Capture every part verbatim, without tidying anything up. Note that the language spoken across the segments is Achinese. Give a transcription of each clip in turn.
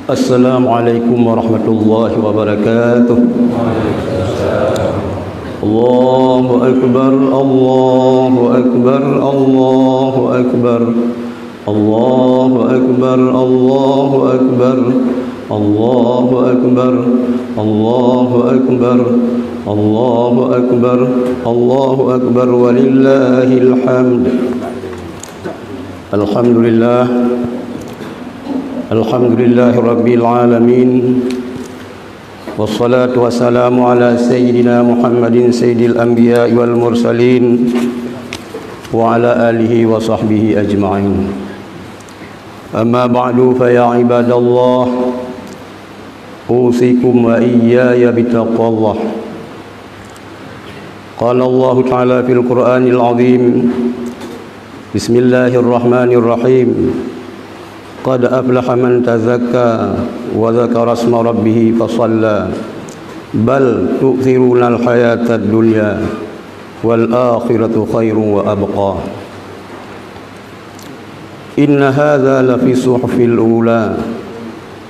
Assalamualaikum warahmatullahi wabarakatuh. Allahu akbar, Allahu akbar, Allahu akbar. Allahu akbar, Allahu akbar, Allahu akbar, Allahu akbar, Allahu akbar, Allahu akbar, walillahil hamd. Alhamdulillah. Alhamdulillahi rabbil alamin. Wassalatu wassalamu ala sayyidina Muhammadin sayyidil anbiya wal mursalin wa ala alihi wa sahbihi ajma'in. Amma ba'du, fa ya ibadallah, usikum wa iyyaya bitaqwallah. Qala Allahu ta'ala fil Qur'anil azim, Bismillahirrahmanirrahim. Qad aflaha man tazakka wa dzakara isma rabbih fa shalla. Bal tu'thirunal hayatad dunya wal akhiratu khairun wa abqa. Inna hadza lafi suhufil ula,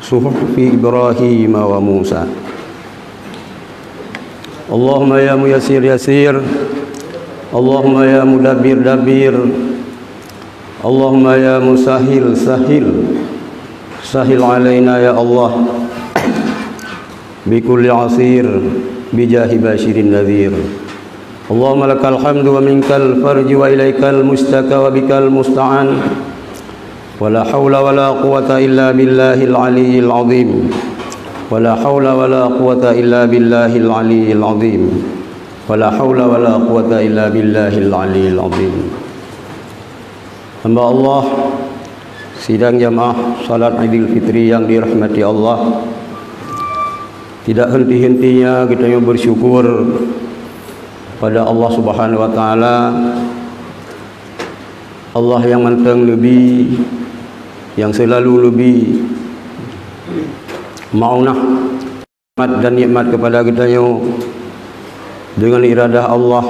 suhufi Ibrahim wa Musa. Allahumma ya muyassir yassir. Allahumma ya mudabbir dabbir. Allahumma ya musahhil sahhil. Sahhil alaina ya Allah. Bikulli asir. Bijahi basyirin nadhir. Allahumma lakal hamdu wa minkal farju wa ilaikal mustaka wa bikal musta'an. Wala haula wala quwwata illa billahil aliyyil azim. Wala haula wala quwwata illa billahil aliyyil azim. Wala haula wala quwwata illa billahil aliyyil azim. Hamba Allah, sidang jamaah salat Idul Fitri yang dirahmati Allah, tidak henti-hentinya kita bersyukur pada Allah Subhanahu wa Ta'ala, Allah yang mantong neubi, yang selalu neubi maunah, rahmat dan nikmat kepada geutanyoe dengan iradah Allah,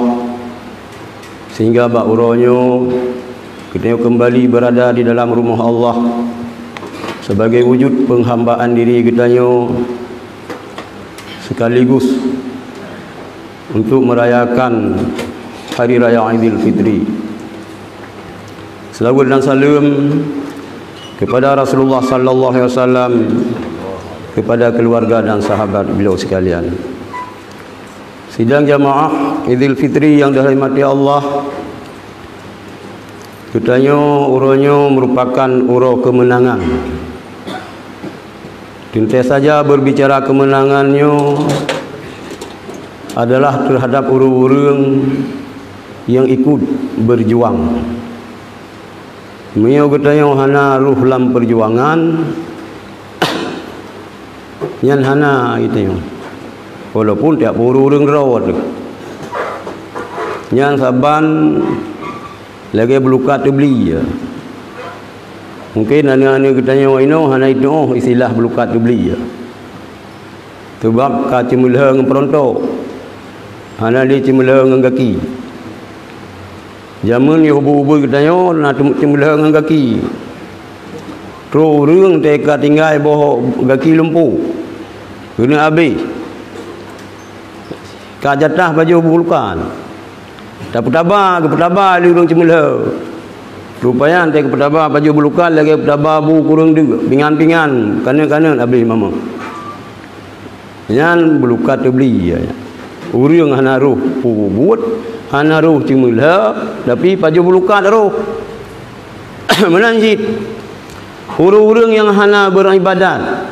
sehingga bak uroe nyoe geutanyoe kembali berada di dalam rumah Allah sebagai wujud penghambaan diri geutanyoe sekaligus untuk merayakan Hari Raya Idul Fitri. Selawat dan salam kepada Rasulullah sallallahu alaihi wasallam, kepada keluarga dan sahabat beliau sekalian. Sidang jamaah Idul Fitri yang dirahmati Allah, geutanyoe uroe nyoe merupakan uroe kemenangan. Teuntée saja berbicara kemenangan nyoe adalah terhadap ureuëng-ureuëng nyang ikut berjuang. Meunyoe geutanyoe hana rôh lam peujuangan, nyan hana geutanyoe. Walaupun tiep ureuëng droe teuh, nyan saban lagée beulukat teubli. Mungken aneuëk-aneuëk geutanyoe inoe hana jituoh istilah beulukat teubli. Sabab ka ceumeulheueng peurontok, hana lé ceumeulheueng ngon gaki. Jameun yoh ubit-ubit geutanyoe na teum-, ceumeulheueng ngon gaki. Troh ureuëng teuka tinggai boh gaki lumpu, keuneuk abéh. Ka jatah pajoh beulukat. Tapeutaba, geupeutaba lé ureuëng ceumeulheueng. Rupanya teuka peutaba pajoh beulukat lagée peutaba bu kureueng deuk, pingan-pingan, kaneuk-kaneuk abéh mama. Nyan beulukat teubli. Ureuëng hana rôh peubuet, hana rôh ceumeulheueng, tapi pajoh beulukat rôh. Meunan cit, ureuëng-ureuëng nyang hana beuribadat,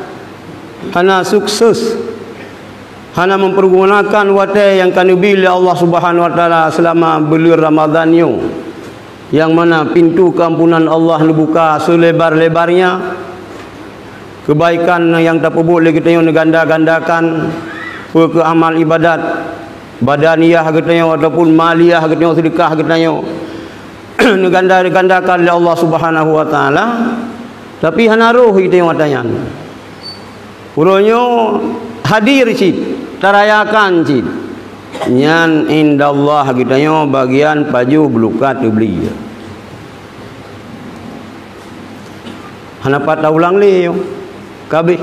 hana sukses, hana mempergunakan watée nyang ka neubi lé Allah Subhanahu wa Taala selama buleuen Ramadhan nyoe, nyang mana pintoe keuampunan Allah neubuka seulebar-lebarnya. Keubaikan nyang tapeubuet lé geutanyoe neuganda-gandakan, peue kheueh amal iébadat, badaniyah geutanyoe ataupun maliyah geutanyoe, seudeukah geutanyoe neuganda-gandakan lé Allah Subhanahu wa Taala, tapi hana rôh geutanyoe ata nyan. Uroe nyoe hadir cit, tarayakan cit. Nyan indallah geutanyoe bagian pajoh beulukat teubli. Hana pat taulang lé nyoe. Kabeh.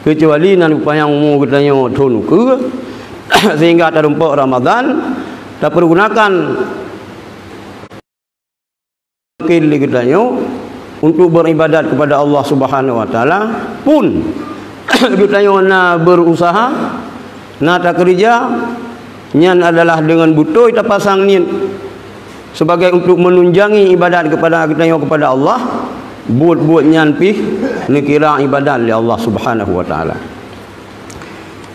Keucuali na geupanyang umu geutanyoe thon ukeue, sehingga tarumpok Ramadhan, tapeureugunakan mungkin lé geutanyoe untuk beribadat kepada Allah Subhanahu wa Taala, pun geutanyoe na berusaha, na takeureuja, nyan adalah deungon beutôi tapasang niet sebagai untuk menunjangi ibadat kepada geutanyoe kepada Allah, buet-buet nyan pih neukira ibadat lé Allah Subhanahu wa Taala.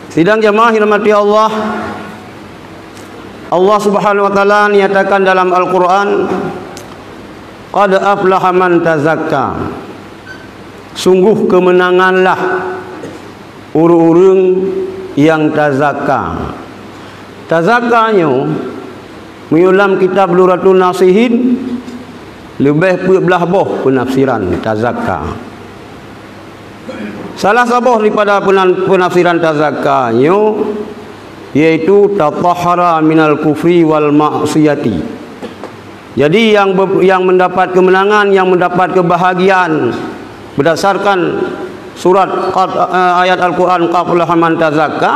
Sidang jamaah dirahmati Allah, Allah Subhanahu wa Taala nyatakan dalam Al-Quran, "Qad aflaha man tazakka." Sungguh keumeunanganlah ureuëng-ureuëng nyang tazakka. Tazakka nyoe, meunyoe lam kitab Durratun Nasihin, leubeh peuet blaih boh peunafsiran tazakka. Salah saboh daripada peunan-, peunafsiran tazakka nyoe, yaitu tatahhara minal kufri wal maksiyati. Jadi, yang be-, yang mendapat kemenangan, yang mendapat kebahagiaan berdasarkan surat Qaf, eh, ayat Al-Quran, "Qad aflaha man tazakka",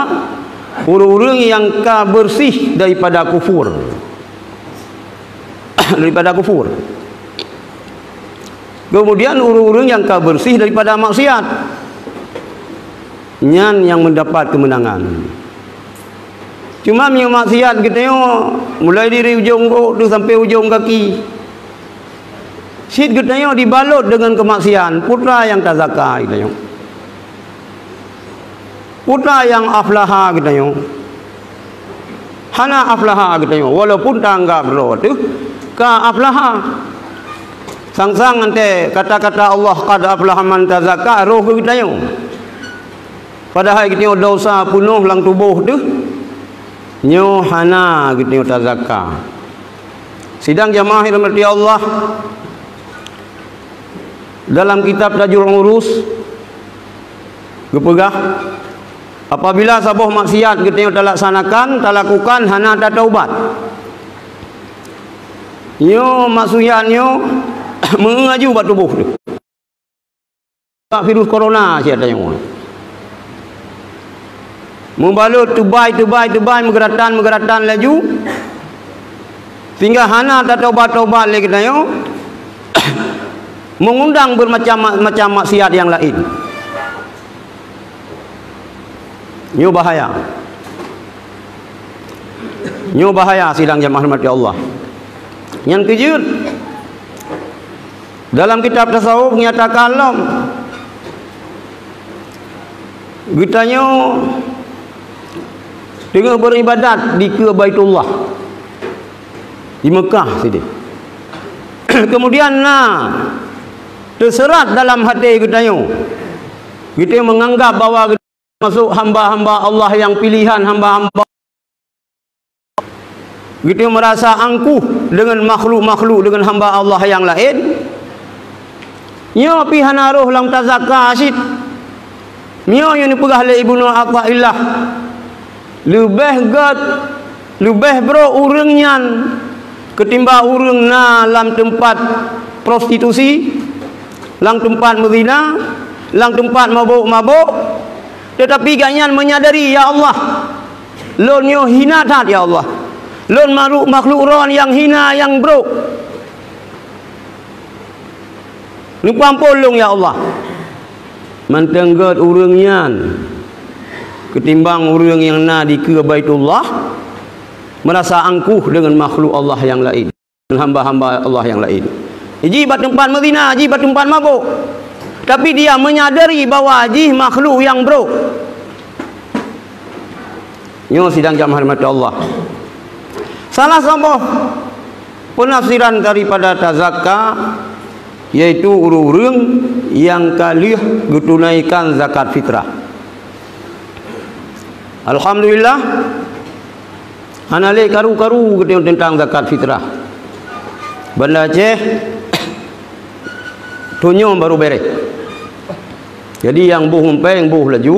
ureuëng-ureuëng nyang ka bersih daripada kufur. Daripada kufur. Kemudian, ureuëng-ureuëng nyang ka bersih daripada maksiat, nyan nyang mendapat kemenangan. Cuma meunyoe maksiat geutanyoe, mulai dari ujong rot tu sampai ujong gaki, cit geutanyoe dibalot deungon kemaksiatan, peue nyang tazakka geutanyoe? Peue nyang aflaha geutanyoe? Hana aflaha geutanyoe, walaupun tanggap droe teuh ka aflaha. Sang-sang ngon kata-kata Allah, "Qad aflaha man tazakka," roh geutanyoe. Padahai geutanyoe desya peunoh lam tuboh teuh, nyoe hana geutanyoe tazakka. Sidang jamaah dirahmati Allah, dalam kitab Tajul Urus geupeugah, apabila saboh maksiat geutanyoe talaksanakan, talakukan, hana tataubat, nyoe maksiat nyoe meueu aju bak tuboh teuh. Bak virus corona siat tanyoe. Meubalot teubai, teubai, teubai, meugeuratan, meugeuratan laju, sehingga hana tataubat-taubat lé geutanyoe, mengundang bermacam-macam maksiat nyang laén. Nyoe bahaya. Nyoe bahaya, sidang jamaah rahmati Allah. Nyang keujeuet, dalam kitab tasawuf nyatakan lom, geutanyoe teungoh beuribadat dikeue Baitullah di Meukah sideh. Kemudian na teuseurat dalam até geutanyoe, geutanyoe meunganggab bahwa masuk hamba-hamba Allah nyang pilihan, hamba-hamba. Geutanyoe meurasa angkuh deungon makhluk-makhluk, deungon hamba Allah nyang laén. Nyoe pih hana roh lam tazakka cit. Nyoe nyang neupeugah lé Ibnu Athaillah, leubeh gét, leubeh brok ureuëng nyan keutimbang ureuëng na lam teumpat prostitusi, lam teumpat meuzina, lam teumpat mabök-mabök, teutapi gobnyan meunyadari, "Ya Allah, lôn nyoe hina that, ya Allah. Lôn makhluk, makhluk droe nyang hina, nyang brok. Neupeuamphon lôn, ya Allah." Mantong gét ureuëng nyan keutimbang ureuëng nyang na dikeue Baitullah, meurasa angkuh deungon makhluk Allah nyang laén, hamba-hamba Allah nyang laén. Jih bak teumpat meuzina, jih bak teumpat mabök. Tapi dia meunyadari bahwa jih makhluk nyang brok. Nyoe sidang jamaah rahmati Allah. Salah saboh peunafsiran daripada tazakka, yaitu ureuëng-ureuëng nyang ka lheueh geutunaikan zakat fitrah. Alhamdulillah, hana lé karu-karu geutanyoe teuntang zakat fitrah. Banda Aceh, tunyong baru bereh. Jadi, nyang boh umpeng boh laju,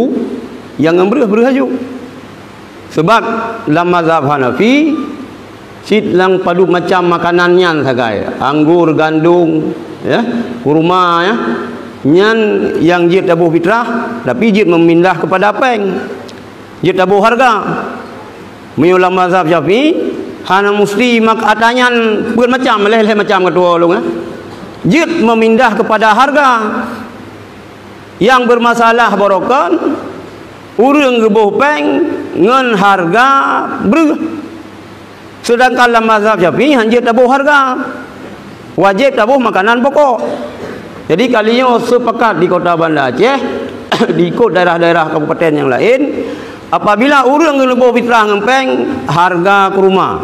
nyang ngon breueh breueh laju. Sebab lam mazhab Hanafi, cit lam padub macam makanan nyan sagai, anggur, gandong, ya, kurma, ya. Nyan nyang jeuet taboh fitrah, tapi jeuet memindah kepada péng. Jeuet taboh harga. Meunyoe lam mazhab Syafi'i, hana musti mak-, ata nyan peuet macam, lhèe-lhèe macam keu tuwo lôn, eh. Jeuet memindah kepada harga. Nyang bermasalah baroekon, ureueng geuboh péng ngon harga breueh. Sedangkan lam mazhab Syafi'i hana jeuet taboh harga. Wajéb taboh makanan pokok. Jadi, kali nyoe sepakat di Kota Banda Aceh, diikot daerah-daerah kabupaten nyang laén, apabila ureueng geuleuboh fitrah ngon péng, harga kurma.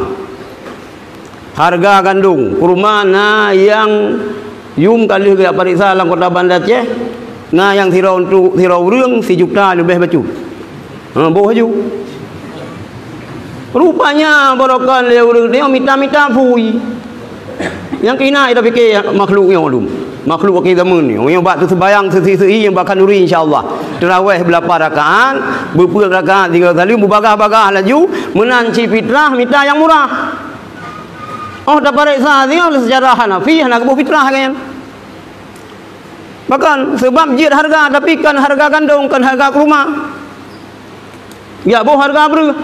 Harga gandong, kurma na nyang yum ka lheueh geupareksa lam Kota Banda Aceh, na nyang sidroe untuk sidroe ureueng sijuta leubeh bacut. Ha, boh laju. Rupanya baroekon lé ureueng nyoe mita-mita phui. Nyang keuhina ita pike makhluk nyoe dum. Makhluk akhé zaman nyoe. Nyang bak teuseumbahyang seuhi-seuhi nyang bak khanduri insya Allah. Teurawéh beulapa rakaat, beupeuet rakaat tiga kali, beubagah-bagah laju, meunan cit fitrah mita nyang murah. Oh, tapareksa singoh lé seujarah Hanafi hana geuboh fitrah lagèe nyan. Pakon, seubab jeuet harga, tapi kon harga gandong, kon harga kurma. Geujak boh harga breueh.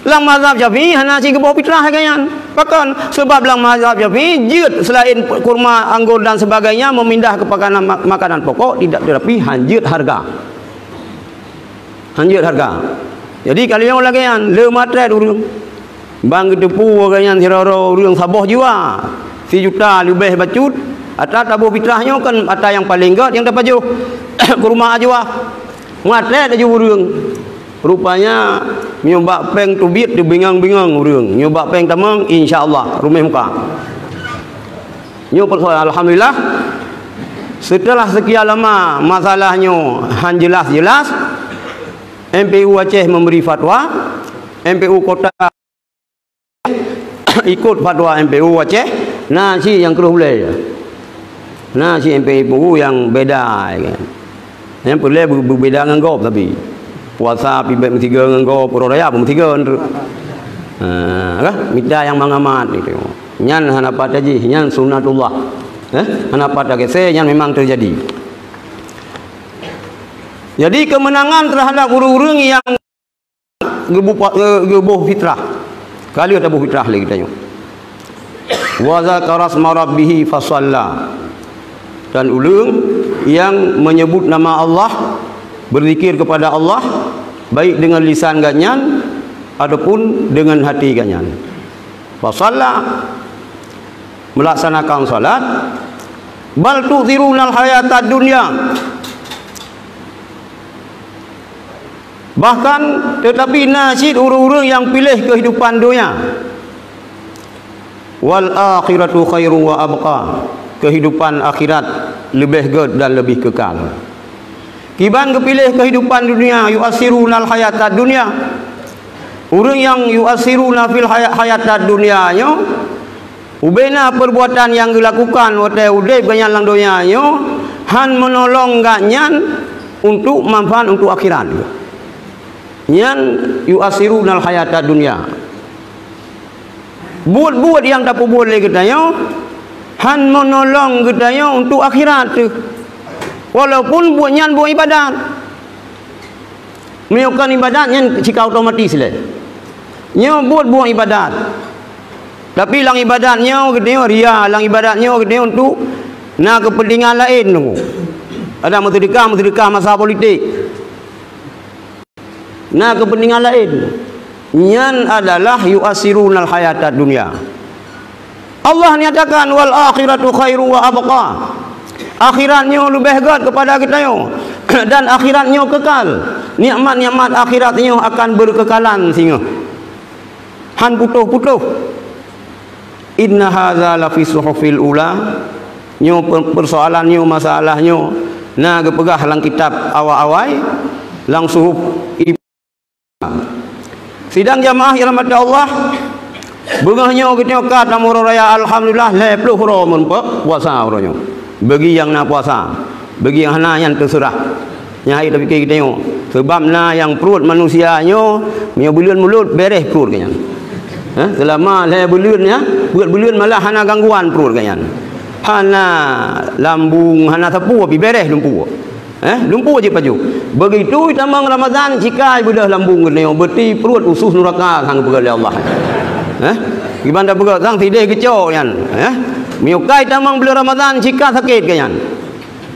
Lam mazhab Syafi'i hana cit geuboh fitrah lagèe nyan. Pakon, seubab lam mazhab Syafi'i jeuet seulaén kurma, anggor dan sebagainya memindah keu pakanan, mak-, makanan pokok tidak, tetapi hana jeuet harga. Hana jeuet harga. Jadi, ka lheueh lagèe nyan, le meuatrét ureueng. Ban geuteupeue lagèe nyan sidroe-droe ureueng saboh jiwa, sijuta leubeh bacut, ata taboh fitrah nyoe kan ata nyang paleng gèt nyang tapajoh. Kurma jiwa. Meuatrét laju ureueng. Rupanya, meunyoe bak péng teubiet teubingung-bingung ureueng. Meunyoe bak péng tamong, insya Allah, ruméh muka. Nyoe persoalan, alhamdulillah, setelah sekian lama masalah nyoe han jelas-jelas, M P U Aceh memberi fatwa, M P U Kota ikot fatwa M P U Aceh, na cit nyang kreueh ulèe. Na cit M P U nyang beda, ya kan? Nyang peureulèe beu-, beubeda ngon gob tapi. Puasa pih bèk meusigoe ngon gob, uroe raya pun meusigoe ngon treuk. Ha, kah? Mita nyang mangamat itu. Nyan hana pat jih, nyan sunatullah. Eh? Hana pat geusé, nyan memang teujadi. Jadi, keumeunangan teuhadap ureueng-ureueng nyang geubu-, geu-, geuboh fitrah. Ka lheueh taboh fitrah lé geutanyoe. "Wa dzakara isma rabbih fa shalla." Dan ureueng nyang meunyeubut nama Allah, beuzikir keupada Allah, baik deungon lisan geuhnyan ataupun deungon hati geuhnyan. Fa shalla, meulaksanakan salat. "Bal tu'tsirunal hayatad dunya." Bahkan, teutapi na cit ureueng-ureueng nyang piléh keuhidupan donya. "Wal akhiratu khairu wa abqa." Keuhidupan akhirat leubeh gèt dan leubeh keukal. Kiban geupiléh keuhidupan dunia, "yu'atsirunal hayatad dunya." Ureueng nyang "yu'atsiruna fil haya-, hayatad dunya" nyoe, ubena peurbuatan nyang geulakukan watèe udép geuhnyan lam donya nyoe han meunolong geuhnyan untuk manfaat untuk akhirat. Nyan "yu'atsirunal hayatad dunya." Buet-buet nyang tapeubuet lé geutanyoe han meunolong geutanyoe untuk akhirat teuh. Walaupun buet nyan buet ibadat. Meunyoe kon ibadat nyan cit ka otomatis lé. Nyoe buet-buet ibadat. Tapi lam ibadat nyoe geutanyoe ria, lam ibadat nyoe geutanyoe untuk na keupeuntengan laén nunggu. Ada meuseudeukah, meuseudeukah masa politik. Na keupeuntengan laén. Nyan adalah "yu'atsirunal hayatad dunya." Allah nyatakan, "Wal akhiratu khairu wa abqa." Akhirat nyoe leubeh gèt keupada geutanyoe, dan akhirat nyoe keukal. Nikmat-nikmat akhirat nyoe akan beukeukalan singoh. Han putôh-putôh. "Inna hadza lafi suhufil ula." Nyoe pe-, persoalan nyoe, masalah nyoe na geupeugah lam kitab awai-awai, lam suhuf. Sidang jamaah nyang dirahmati Allah, beungoh nyoe geutanyoe ka tamuroe raya, alhamdulillah, lhèe ploh uroe meurumpok puasa uroe nyoe. Bagi nyang na puasa, bagi nyang hana nyan teuseurah. Nyan hai tapike geutanyoe. Seubab na nyang pruet manusia nyoe, meunyoe buleuen mulod, bèrèh pruet geuhnyan. Hah? Seulama lhèe buleuen nyan, peuet buleuen malah hana gangguan pruet geuhnyan. Hana lambung, hana sapeue pih, beres lumpu. Eh, lumpu jih pajoh. Begitu tamong Ramadhan, sikai beudôh lambung geutanyoe, beuti pruet usus nuraka sang geupeugah lé Allah. Eh, kiban tapeugah sang sideh geucok nyan. Eh, meunyoe kai tamong buleuen Ramadhan, sikai sakét keu nyan.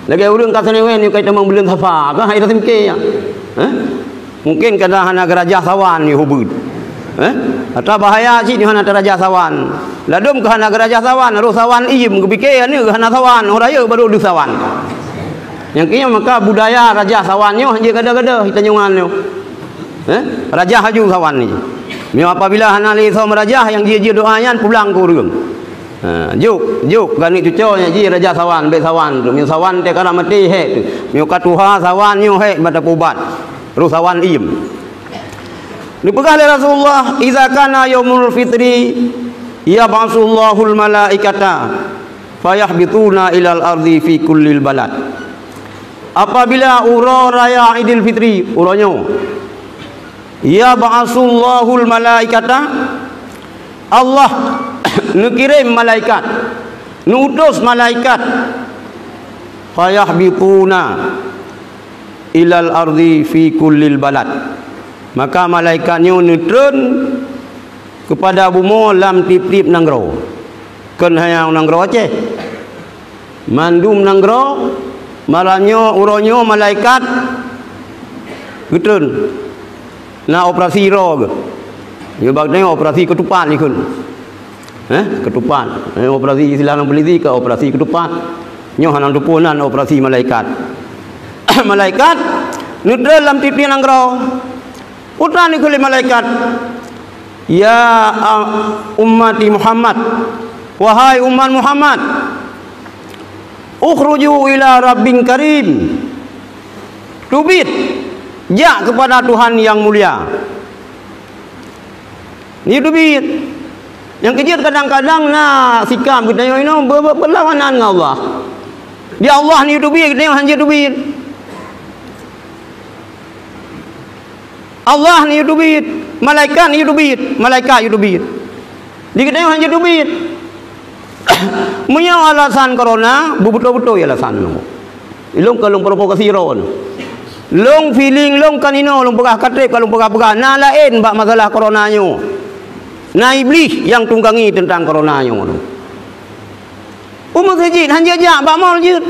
Lagèe ureueng ka seuneuwen, meunyoe kai tamong buleuen Safa, ka hai rasa mike nyan. Eh? Mungken kadang hana geurajah sawan nyoe hubut. Eh? Ata bahaya cit nyoe hana teurajah sawan. Ladôm keu hana geurajah sawan, roh sawan iem, geupike aneuk hana sawan, oh rayeuk baru deuh sawan. Nyang keu nyan maka budaya rajah sawan nyoe hanjeuet gada-gada, hita nyuan nyoe. Eh? Rajah laju sawan nyoe. Meunyoe apabila hana lé soe meurajah, nyang jih-jih doa nyan pulang keu ureueng. Ha, jok, jok, ganeuk cuco nyan jih rajah sawan, bèk sawan tu. Meunyoe sawan teuh ka maté, hék tu. Meunyoe ka tuha sawan nyoe, hék mata ubat. Roh sawan iem. Neupeugah lé Rasulullah, "Idza kana yaumul fitri, yab'asullahul malaikata, fayahbituna ilal ardi fi kullil balad." Apabila uroe raya Idul Fitri, uroe nyoe, yab'asullahul malaikata, Allah neukirém malaikat, neuutus malaikat, fayahbituna ilal ardi fi kullil balad. Maka malaikat nyoe neutreun keupada bumoe lam tiep-tiep nanggroe. Kon hanya nanggroe Aceh. Mandum nanggroe, malam nyoe, uroe nyoe malaikat geutreun. Na operasi droe geuh. Nyoe bak nyoe operasi keutupat likot. Eh, keutupat. Eh, operasi istilah lam polisi ka operasi keutupat. Nyoe hana teupeue nan operasi malaikat. Malaikat neutreun lam tiep-tiep nanggroe. Peue treun dikeue lé malaikat, "Ya, a, ummati Muhammad, wahai umat Muhammad, ukhruju ila rabbin karim." Teubiet, jak keupada Tuhan nyang mulia. Neuyue teubiet. Nyang keujeuet kadang-kadang na sikap geutanyoe inoe be-, be-, beulawanan ngon Allah. Di Allah neuyue teubiet, geutanyoe hanjeuet teubiet. Allah neuyue teubiet, malaikat neuyue teubiet, malaikat yue teubiet. Di geutanyoe hanjeuet teubiet. Meunyoe alasan corona, beubeutôi-beutôi alasan nyoe. Ilôn ka lôn provokasi droe nyoe. Lôn feeling lôn kan inoe lôn peugah ka trép ka lôn peugah-peugah. Na laén bak masalah corona nyoe. Na Iblih nyang tunggangi teuntang corona nyoe. Umat meuseujid hanjeuet jak bak mall jeuet.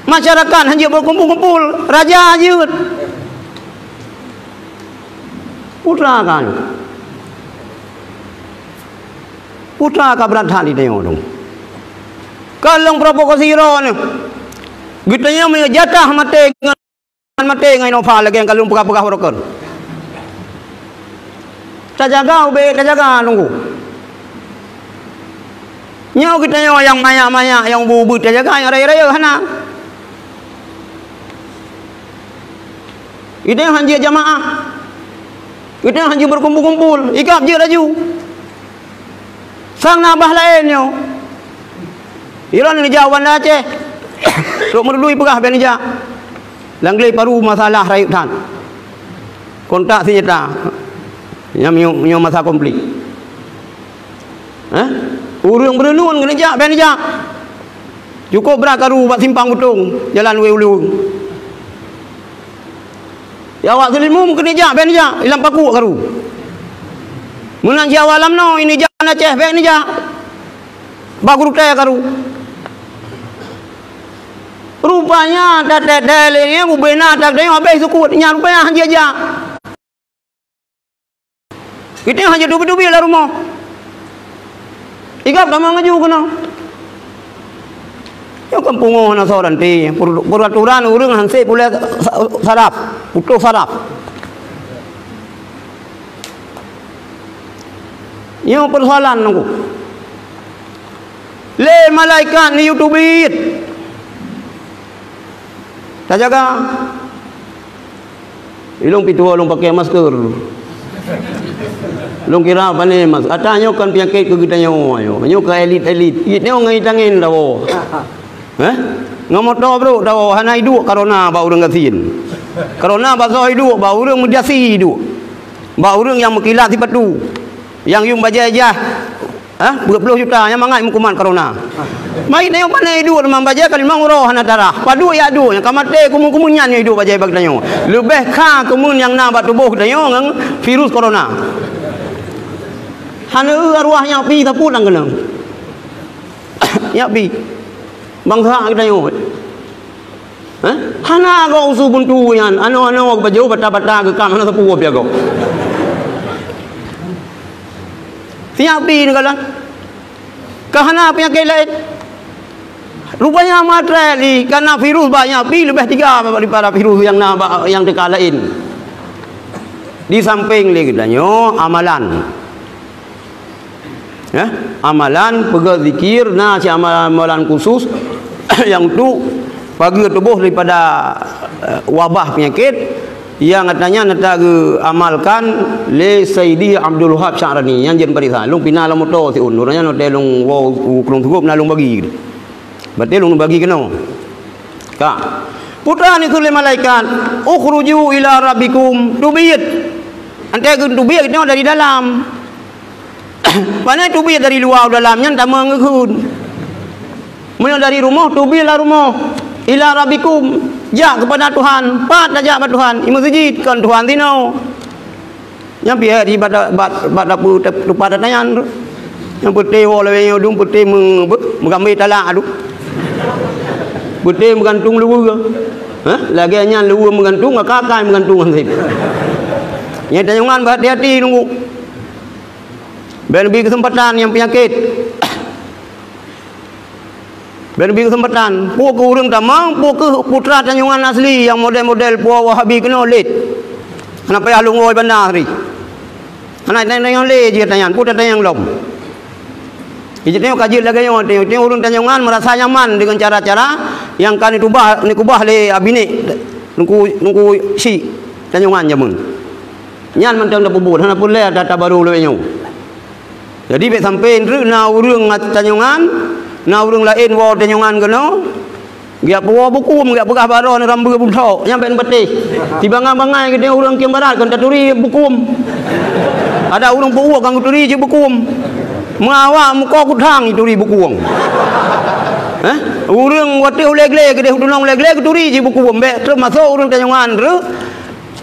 Masyarakat hanjeuet beukumpul-kumpul, raja jeuet. Peue treun kan. Peue treun ka brat that di tanyoe tu. Ka lôn provokasi droe nyoe. Geutanyoe meunyoe jatah maté ngon, maté ngon Innova lagèe nyang ka lôn peugah-peugah baroe kön. Tajaga ubé, tajaga nunggu. Nyoe geutanyoe nyang manyak-manyak, nyang ubé-ubé tajaga, nyang rayeuk-rayeuk hana. Geutanyoe hanjeuet jamaah. Geutanyoe hanjeuet beukumpul-kumpul, ikab jeuet laju. Sang na bah laén nyoe. Ilôn neujak u Banda Aceh. Trok Meurdui peugah bèk neujak. Lam glé Paru masalah rayeuk that. Kontak seunjata. Nyang nyoe, nyoe masa konflik. Hah? Ureueng Beureunuen keuneuk jak, bèk neujak. Cukôp brat karu bak Simpang Beutông, jalan Wé Ulôn. Ya awak Seulimum keuneuk jak, bèk neujak, ilang pakuk karu. Meunan si awak Lamno, ini jak Aceh, bèk neujak. Bak Gurutèe karu. Rupanya, tatèe-tèe lé nyan, bubena tak teunyong habéh sukut, nyan rupanya hanjeuet jak. Geutanyoe hanjeuet teubiet-teubiet lam rumoh. Igab tamong laju keunoe. Nyoe kan pungoh na soe ranté. Per-, peraturan ureueng han sép ulèe sa-, saraf, putôh saraf. Nyoe peusoalan nunggu. Lé malaikat neuyue teubiet. Tajaga. Ilôn pih tuwoe lôn pakai masker. Lôn kira pané mas-, ata nyoe kan peunyakét keu geutanyoe nyoe. Nyoe ka elit-elit. It nyoe ngon itangen tawoe. Heh? Ngon moto brôk tawoe, hana iduek corona bak ureueng gasien. Corona bak soe iduek, bak ureueng meudasi iduek. Bak ureueng nyang meukilat sipatu. Nyang yuem bajèe jah. Hah? Peuet ploh juta nyang mangat meukumat corona. Mari tanyoe pane iduek teuma bajée ka limong uroe hana tarah. Padub jak duek nyang ka maté kumeun-kumeun nyan nyang iduek bajée bak tanyoe. Leubeh kha kumeun nyang na bak tuboh tanyoe ngon virus corona. Hana eu arwah nyak pi sapeue lam keunong. Nyak pi. Bansa geutanyoe. Hah? Hana gob usu buntu nyan, anoe-anoe geupajoh bata-bata geukam hana sapeue piagoe. Siap pi neukalon. Ka hana peunyakét laén. Rupanya meuatrét li, karena virus banyak pi leubeh tiga daripada virus nyang na ba-, nyang teuka laén. Di sampéng lé geutanyoe amalan. Ya, amalan peugah zikir na si amalan-amalan khusus nyang tu pageue tuboh daripada, eh, wabah peunyakét nyang katanya nyata geuamalkan lé Saidi Abdul Wahab Sya'rani nyang jeuet parisa. Lôn pina lam moto siun, ureuëng nyan watée lôn woe u Krueng Seugup na lôn bagi. Berarti lôn bagi keunoe. Ka. Putra ni lé malaikat, "Ukhruju ila rabbikum." Teubiet. Antai geuteubiet nyoe dari dalam. Pane teubiet dari luwa u dalam nyan tamong geukheun. Meunyoe dari rumoh, teubiet lam rumoh. Ila rabbikum, jak keupada Tuhan. Pat tajak bak Tuhan? I meuseujid, kon Tuhan sinoe. Nyang pih di bak, bak, bak dapu tep-, tupat ata nyan. Nyang peuté woe lawét nyoe dum peuté meu-, meugambe talak adu. Peuté meugantung luweue. Hah? Lagée nyan luweue meugantung, ka akai meugantung hanseub. Nyang tanyoe nyan beuhati-hati nunggu. Bék neubi keuseumpatan nyang peunyakét. Bék neubi keuseumpatan. Peue keuh ureuëng tamong, peue keuh putra tanyoe nyan asli nyang model-model puwoe Wahabi keunoe lét. Hana payah lôn woe banda hari. Hana tanyong lé jih tanyan, peue tatanyong lom. Jih tanyoe ka jeuet lagée nyoe, tanyoe, tanyoe ureuëng tanyoe nyan meurasa nyaman deungon cara-cara nyang ka neutubah, neukubah lé abinék, nungku, nungku si tanyoe nyan jameun. Nyan mantong tapeubuet, hana peureulée ata-ata barô lagée nyoe. Jadi, bék sampoe treuk na ureuëng ngat-, tanyoe nyan, na ureuëng laén woe tanyoe nyan keunoe, geujak puwoe bukôm, geujak peugah bak droe nyoe rambeu buntok, nyan bék neupatéh. Sibangai-bangai geutanyoe ureuëng Aceh Barat kon taturi bukôm. Ada ureuëng peuwuek kon geuturi cit bukôm. Meuawak muko kudang jituri bukôm. Heh? Ureuëng watée ulée glé, keudeh u tunong ulée glé geuturi cit bukôm. Bék trok masôk ureuëng tanyoe nyan treuk.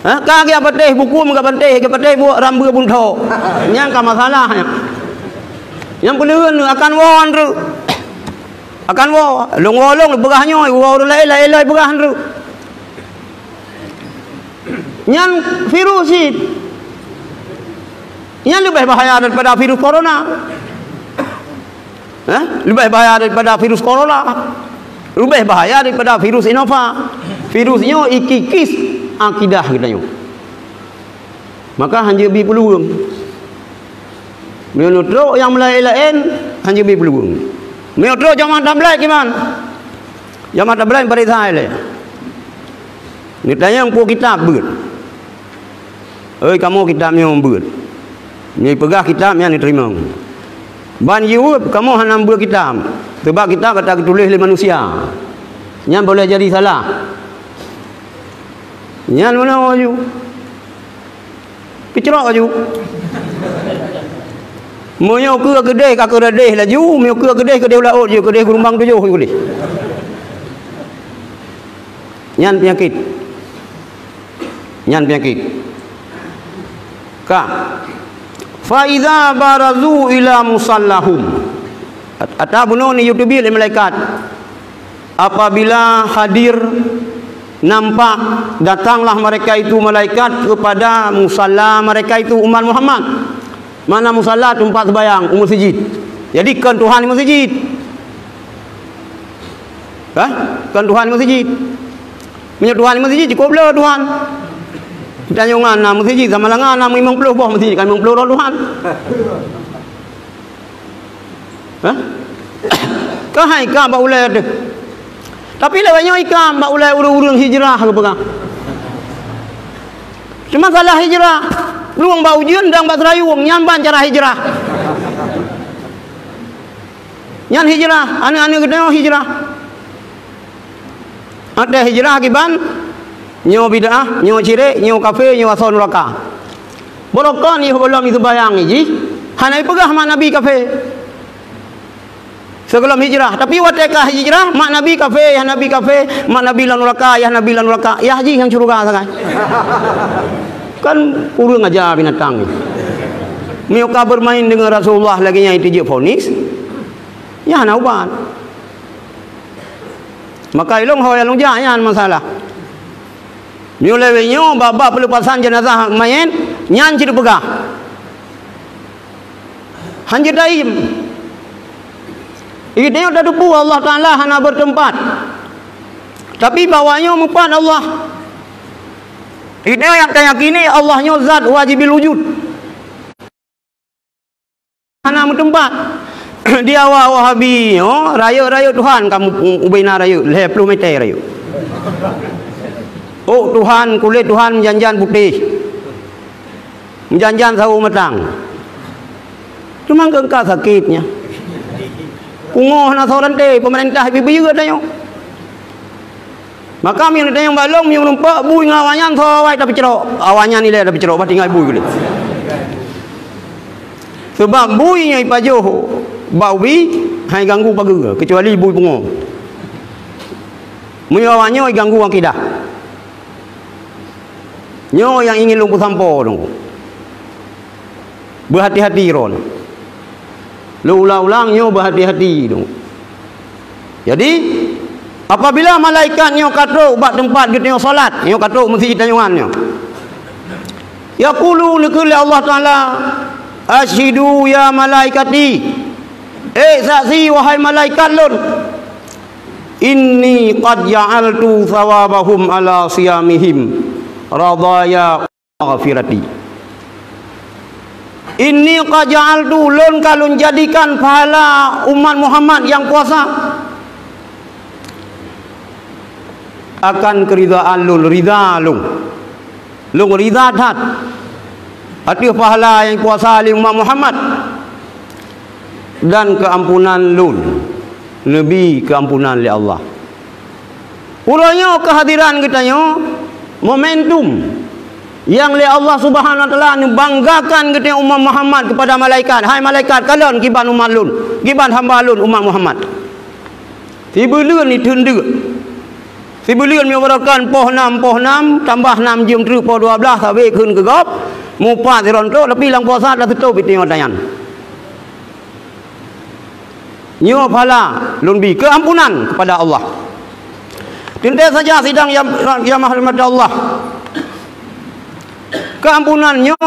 Ha, ka geujak patéh bukôm, geujak patéh, geujak patéh buet rambeu buntok. Nyan ka masalah nyan. Nyang peuleuheun akan woe treuk. Akan woe, lôn woe lôn peugah nyoe, woe ureuëng laén, laén lom peugah treuk. Nyan virus cit. Nyan leubeh bahaya daripada virus corona. Hah? Leubeh bahaya daripada virus corona. Leubeh bahaya daripada virus Innova. Virus nyoe ikikis akidah geutanyoe. Maka hanjeuet bi peuluweueng. Meunyoe trok nyang meulaén-laén, hanjeuet bi peuluweueng. Meunyoe trok jamaah tabligh kiban? Jamaah tabligh bari sai lé. Neutanyong peue kitab beuet. Oi, kamoe kitab nyoe beuet. Nyoe peugah kitab nyan neuteurimong. Ban jaweueb, kamoe hana beuet kitab. Sebab kitab ata geutuléh lé manusia. Nyan boleh jadi salah. Nyan meunoe ju. Picrok ju. Meunyoe keu keudeh ka keudeh laju, meunyoe keu keudeh keudeh laôt ju, keudeh geulumbang tujoh ju keudeh. Nyan peunyakét. Nyan peunyakét. Ka. Fa iza barazu ila musallahum. At-, ata bunoe ni YouTube lé malaikat. Apabila hadir, nampak, datanglah mereka itu malaikat kepada musalla mereka itu umat Muhammad. Mana musalla? Tempat sembahyang, u meuseujid. Jadi, kon Tuhan di meuseujid. Hah? Kon Tuhan di meuseujid. Meunyoe Tuhan di meuseujid, cukup le Tuhan. Tanyoe nyan na meuseujid, Samalanga na limong ploh boh meuseujid, kan limong ploh droe Tuhan. Hah? Keuhai ka bak ulée teuh. Tapi lewat nyoe ikam bak ulée ureuëng-ureuëng hijrah geupeugah. Cuma salah hijrah. Lueng bak ujeuen dan bak seurayueng, nyan ban cara hijrah. Nyan hijrah, aneuëk-aneuëk geutanyoe hijrah. Watée hijrah kiban, nyoe bid'ah, nyoe syirik, nyoe kafé, nyoe asoe nuraka. Barokon yôh gohlom jiseumbahyang jih, hana jipeugah mak Nabi kafé. Sigohlom hijrah. Tapi watée ka hijrah, mak Nabi kafé, yah Nabi kafé, mak Nabi lam nuraka, yah Nabi lam nuraka, yah jih nyang syeuruga sagai. Kan kureueng aja binatang ni. Meunyoe ka bermain dengan Rasulullah lagée nyan itu jeuet vonis, nyan hana ubat. Maka ilong ho nyang lôn jak nyan masalah. Meunyoe lewat nyoe bak-bak peuleupasan jenazah mayét, nyan cit peugah. Hanjeuet daim. Itanyoe tateupeue Allah Taala hana bertempat. Tapi bahwa nyoe meupat Allah. Itanyoe nyang tayakini Allah nyoe zat wajibil wujud. Hana meuteumpat. Di awak Wahabi nyoe, rayeuk-rayeuk Tuhan kamu u-, ubena rayeuk, lhée ploh meter rayeuk. Oh, Tuhan, kulét Tuhan meujan-jan putéh. Meujan-jan sawo matang. Teuma keu ka sakét nyan. Pungoh na soe ranté, peumeurintah bibiyeu tanyoe. Maka meunyoe tanyong bak lôn, meunyoe rumpok, bui ngon awaknyan, soe awai tapeucrok. Awaknyan ilée tapeucrok, bah tinggai bui geuh. Sabab bui nyang ipajoh bak ubi, hai ganggu pageue, keucuali bui pungo. Meunyoe awaknyoe iganggu akidah. Nyoe nyang ingin lôn peusampoe dong. Beuhati-hati droe. Lôn ulang-ulang nyoe beuhati-hati dong. Jadi, apabila malaikat nyoe ka trok bak teumpat geutanyoe salat, nyoe ka trok meuseujid tanyoe nyoe. Yaqulu, neukheun lé Allah Taala, "Asyhidu ya malaikati." Eh, saksi, wahai malaikat lôn. "Inni qad ja'altu thawabahum ala siyamihim radhaya maghfirati." "Inni qad ja'altu," lôn ka lôn jadikan pahala umat Muhammad nyang puasa akan keuridhaan lôn, ridha lôn. Lôn ridha that ateueh pahala nyang puasa lé umat Muhammad dan keuampunan lôn, neubi keuampunan lé Allah. Uroe nyoe keuhadiran geutanyoe momentum nyang lé Allah Subhanahu wa Taala neubanggakan geutanyoe umat Muhammad keupada malaikat, "Hai malaikat, kalon kiban umat lôn, kiban hamba lôn umat Muhammad." Sibuleuen itheun deuk. Sibuleuen meunyoe barokan poh nam, poh nam, tambah nam jeuem treuk poh dua blaih sabe kheun keu gob, mupat sidroe trok, tapi lam puasa taseutôt pih teungoh tanyan. Nyoe pahala lôn bi keuampunan keupada Allah. Teuntée saja sidang nyang, nyang mahoreumat Allah. Keuampunan nyoe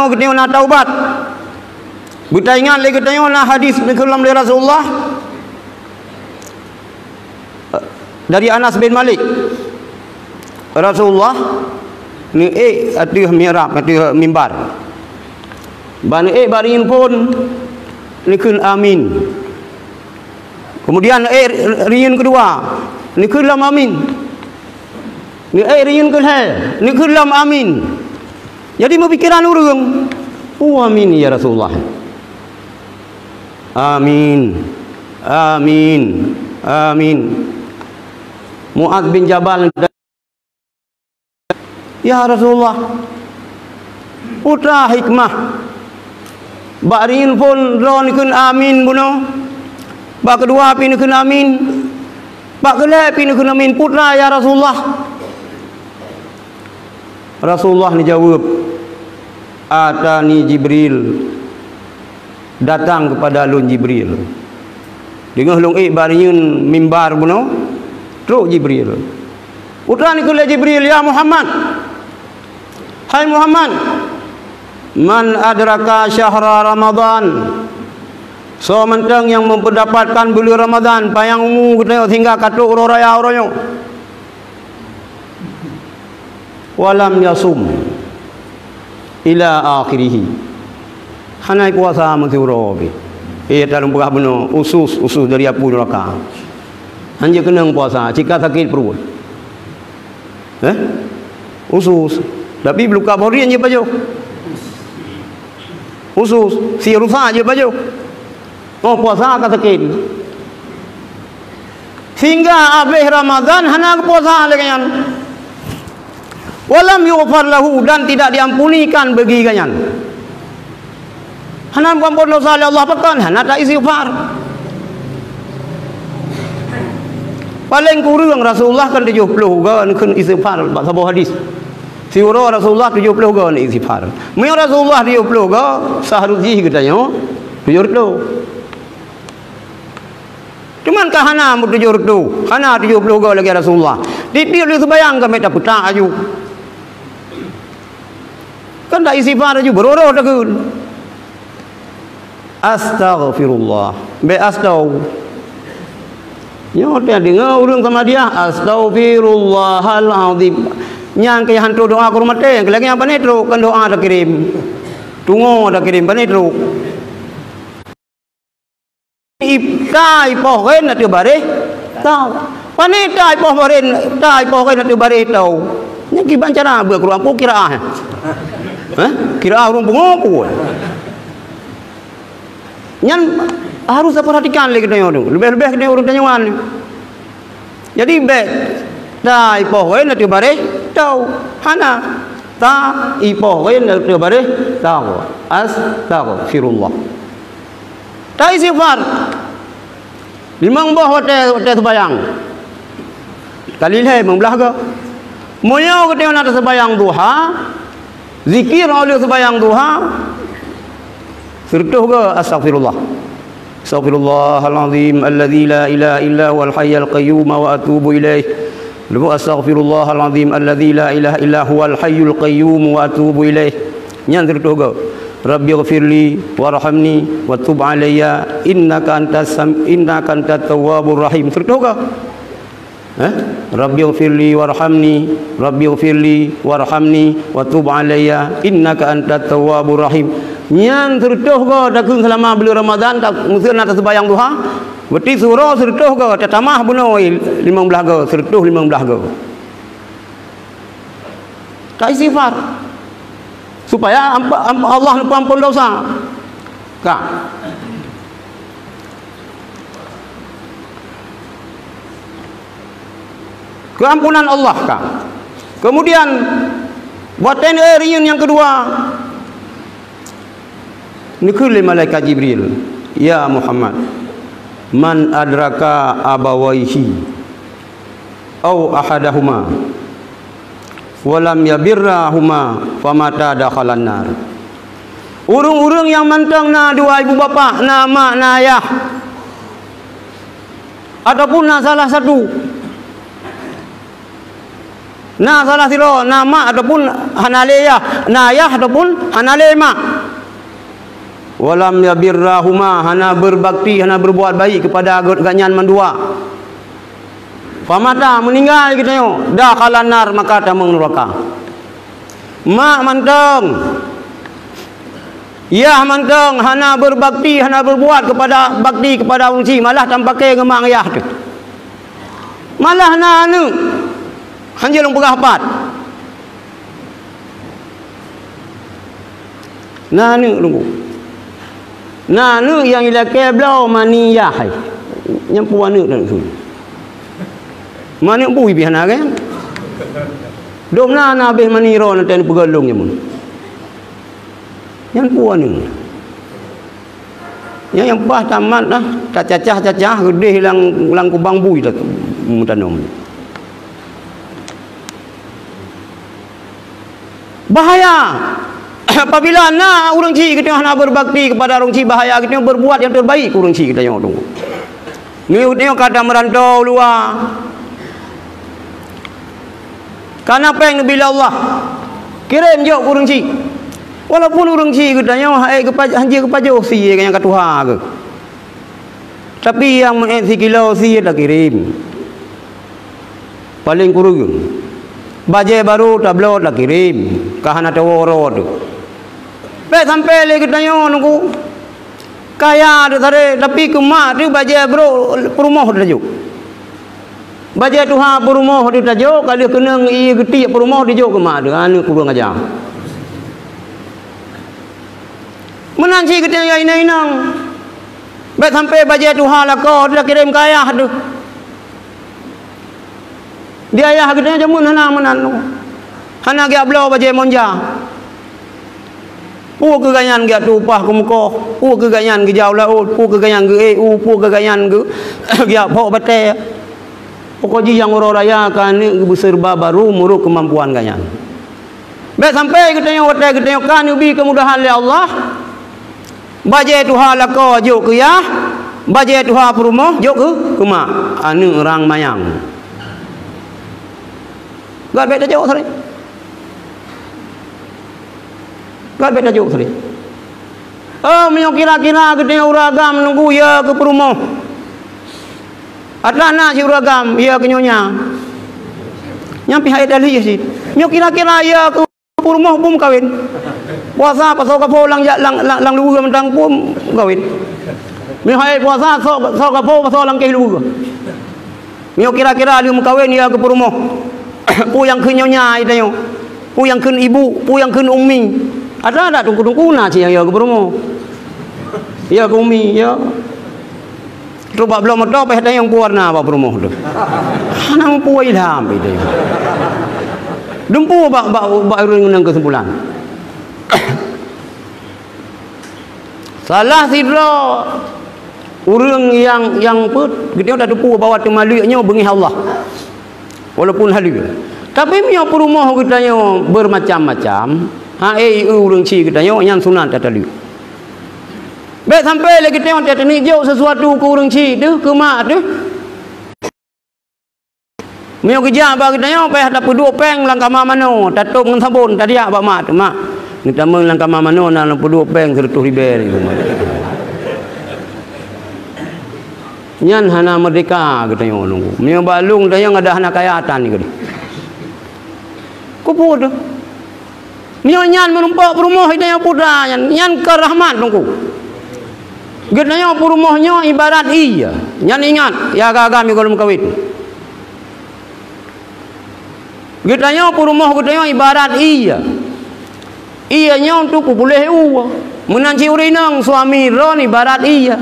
geutanyoe na taubat. Beutaingat lé geutanyoe na hadis neukheun lom lé Rasulullah dari Anas bin Malik. Rasulullah neuék ateueh mihrab, ateueh mimbar. Ban neuék bak riyeuen phon neukheun amin. Kemudian neuék riyeuen keudua neukheun lom amin. Neuék riyeuen keulhée neukheun lom amin. Jadi meupikeran ureuëng, "Oh, amin ya Rasulullah. Amin. Amin. Amin." Muaz bin Jabal, "Ya Rasulullah, peue hikmah? Bak riyeuen phon droe neukheun amin bunoe. Bak keudua pih neukheun amin. Bak keulhée pih neukheun amin. Peue ya Rasulullah?" Rasulullah neujaweueb, "Atani Jibril, datang keupada lôn Jibril. Deungoh lôn ék bak riyeuen mimbar bunoe, trok Jibril." Peue neukheun lé Jibril, "Ya Muhammad, hai Muhammad, man adraka syahra Ramadan, soe mantong nyang meupeudapatkan buleuen Ramadan, panyang umu geutanyoe sehingga ka trok uroe raya uroe nyoe, walam yasum ila akhirih, hana puasa meusiuroe pih." Eh, taleueng peugah bunoe, usus, usus dari apui neuraka. Hanjeuet keunong puasa, cit ka sakét pruet. Eh? Usus. Tapi beuluka boh riyeuen jeuet pajoh. Usus, si rusa jeuet pajoh. Oh, puasa ka sakét. Sehingga habéh Ramadan hana geupuasa lé gobnyan. Walam yughfar lahu, dan tidak diampunikan bagi gobnyan. Hana muphom dosa lé Allah pakon, hana ta-istighfar. Paleng kureueng Rasulullah kan tujoh ploh goe neukheun istighfar, bak saboh hadis. Siuroe Rasulullah tujoh ploh goe neuistighfar. Meunyoe Rasulullah tujoh ploh goe, seharus jih geutanyoe tujoh reutôh. Cuman ka hana meutujoh reutôh, hana tujoh ploh goe lagée Rasulullah. Tiep-tiep lheueh seubayang ka mita peutak aju. Kan ta-istighfar aju, beurôh-rôh takheun. Astaghfirullah. Bék astau. Nyoe teudeungoe ureuëng Samadiyah, "Astaghfirullahal azim." Nyang keu hantu doa keu ureuëng maté, keu lagée nyan pane trok, kan doa takirém. Tungoe takirém, pane trok. Ip-, ta ipoh rén ateueh baréh tau. Pane ta ipoh rén, ta ipoh rén ateueh baréh tau. Nyan kiban cara beuet Quran peue kiraah. Hah? Kiraah ureuëng pungo peue? Nyan harus tapeurhatikan lé geutanyoe tu. Leubeh-leubeh geutanyoe ureuëng tanyoe nyoe. Jadi bék ta ipoh rén ateueh baréh tau. Hana. Ta ipoh rén ateueh baréh tau. Astaghfirullah. Ta istighfar. Limong boh watée, watée seubayang. Kali lhée limong blaih goe. Meunyoe geutanyoe na taseubayang duha, zikir óh lheueh seubayang duha, seureutôh goe astaghfirullah. Astaghfirullahal azim alladzi la ilaha illa huwal hayyul qayyum wa atubu ilaih. Lubuk astaghfirullahal azim alladzi la ilaha illa huwal hayyul qayyum wa atubu ilaih. Nyan seureutôh goe. Rabbighfirli warhamni wa tub alayya innaka antas sam-, innaka antat tawwabur rahim. Seureutôh goe. Eh? Rabbighfirli warhamni, Rabbighfirli warhamni wa tub alayya innaka antat tawwabur rahim. Nyan seureutôh goe takheun seulama buleuen Ramadhan, ta-, meuseu na taseubayang duha, beuti siuroe seureutôh goe, tatamah bunoe limong blaih goe, seureutôh limong blaih goe. Ta istighfar. Supaya ampa-, ampa-, Allah neupeuampon dosa. Ka. Keuampunan Allah ka. Kemudian, watée neuék riyeuen nyang keudua, neukheun lé malaikat Jibril, "Ya Muhammad, man adraka abawaihi au ahadahuma wa lam yabirrahuma famata dakhalan nar." Ureuëng-ureuëng nyang mantong na dua ibu bapak, na mak, na ayah, ataupun na salah satu, na salah sidroe, na mak ataupun hana lé yah, na yah ataupun hana lé mak. Walam yabirrahuma, hana berbakti, hana berbuat baik kepada geuhnyan mandua. Famata, meuninggai geutanyoe, dakhalan nar, maka tamong nuraka. Mak mantong, yah mantong, hana berbakti, hana berbuat kepada, bakti kepada ureuëng chik, malah tampakée ngon mak yah teuh. Malah na aneuëk, hanjeuet lôn peugah pat. Na aneuëk lôn. Na aneuëk nyang ilakée bloe mani yah hai. Nyang peue aneuëk dan su. Maneuëk bui pih hana kan? Dom na, na abéh mani roh na ten peugah lôn nyamun. Nyan peue aneuëk. Nyang, nyang paih tamat dah, tacacah-cacah, geudeh lam, lam kubang bui dah meutanom. Bahaya! Apabila na ureuëng chik geutanyoe hana berbakti kepada ureuëng chik, bahaya geutanyoe berbuat nyang terbaik keu ureuëng chik geutanyoe tu. Nyoe geutanyoe ka tameuranto u luwa. Kana péng neubi lé Allah. Kirém jok keu ureuëng chik. Walaupun ureuëng chik geutanyoe hana geupa-, hana geupajoh sie nyang ka tuha geuh. Tapi nyang meu'et sikilo sie takirém. Paleng kureueng. Bajée barô tabloe takirém. Ka hana tawoe uroe teuh. Bék sampoe lé geutanyoe nunggu. Kaya teuh sabe, tapi keu mak teuh bajée brok peurumoh teuh tajok. Bajée tuha peurumoh teuh tajok, ka lheueh keunong ié geutiek peurumoh dijok keu mak teuh, aneuëk kureueng aja. Meunan cit geutanyoe nyang inong-inong. Bék sampoe bajée tuha lakoe teuh takirém keu ayah teuh. Di ayah geutanyoe jameun hana meunan. Hana geujak bloe bajée monja. Peue keu gobnyan geujak tueng upah keu mukoh, peue keu gobnyan geujak u laôt, peue keu gobnyan geu-ék u, peue keu gobnyan geu-, geujak phok batée. Pokok jih nyang uroe raya keu aneuk geubeuseureuba barô meunurot keumampuan gobnyan. Bék sampai geutanyoe watée geutanyoe ka neubi keumudahan lé Allah, bajée tuha lakoe jok keu yah, bajée tuha peurumoh jok keu, keu mak, aneuk rang manyang. Gét bék tajok sarai. Gét bék tajok sarai. Oh, meunyoe kira-kira geutanyoe ureueng agam nunggu ya keu peurumoh. Atra na si ureueng agam ya keu nyonya. Nyang pih hai dalih sih. Meunyoe kira-kira ya keu peurumoh bum kawin. Puasa pasoe gapo lam, lam, lam, lam luweue mantong bum kawin. Meunyoe hai puasa sok, sok gapo pasoe lam keh luweue. Meunyoe kira-kira lheueh meukawen ya keu peurumoh, peue nyang kheun nyonya geutanyoe, peue nyang kheun ibu, peue nyang kheun ummi. Ada dak teungku-teungku na cit nyang ya keu peurumoh? Ya keu ummi, ya. Trok bak bloe moto pih tanyong peue warna bak peurumoh tu. Hana peue ilham geutanyoe. Dumpeue bak, bak, bak ureueng ngon kesimpulan. Salah sidroe ureueng nyang, nyang peuet, geutanyoe tateupeue bahwa teumaleuek nyoe beungéh Allah. Walaupun haleue. Tapi meunyoe peurumoh geutanyoe beumacam-macam, ha, eh, ureueng chik geutanyoe nyan sunat tataleuek. Bék sampai lé geutanyoe tateuneuk jok sesuatu keu ureueng chik teuh, keu mak teuh. Meunyoe geujak bak geutanyoe, payah tapeuduek péng lam kama manoe, tatôb ngon sabon, tadiak bak mak, "Mak, neutamong lam kama manoe na lôn peuduek péng sireutoh ribèe." Nyan hana meurdeka geutanyoe nunggu. Meunyoe bak lôn geutanyoe ada hana kaya tan geutanyoe. Keupeue teuh? Meunyoe nyan meurumpok peurumoh geutanyoe putra nyan, nyan ka rahmat teungku. Geutanyoe peurumoh nyoe ibarat ie. Nyan ingat, ya agam-agam gohlom meukawen. Geutanyoe peurumoh geutanyoe ibarat ie. Ie nyoe untuk peupuléh ueh. Meunan cit ureueng inong suami droen ibarat ie.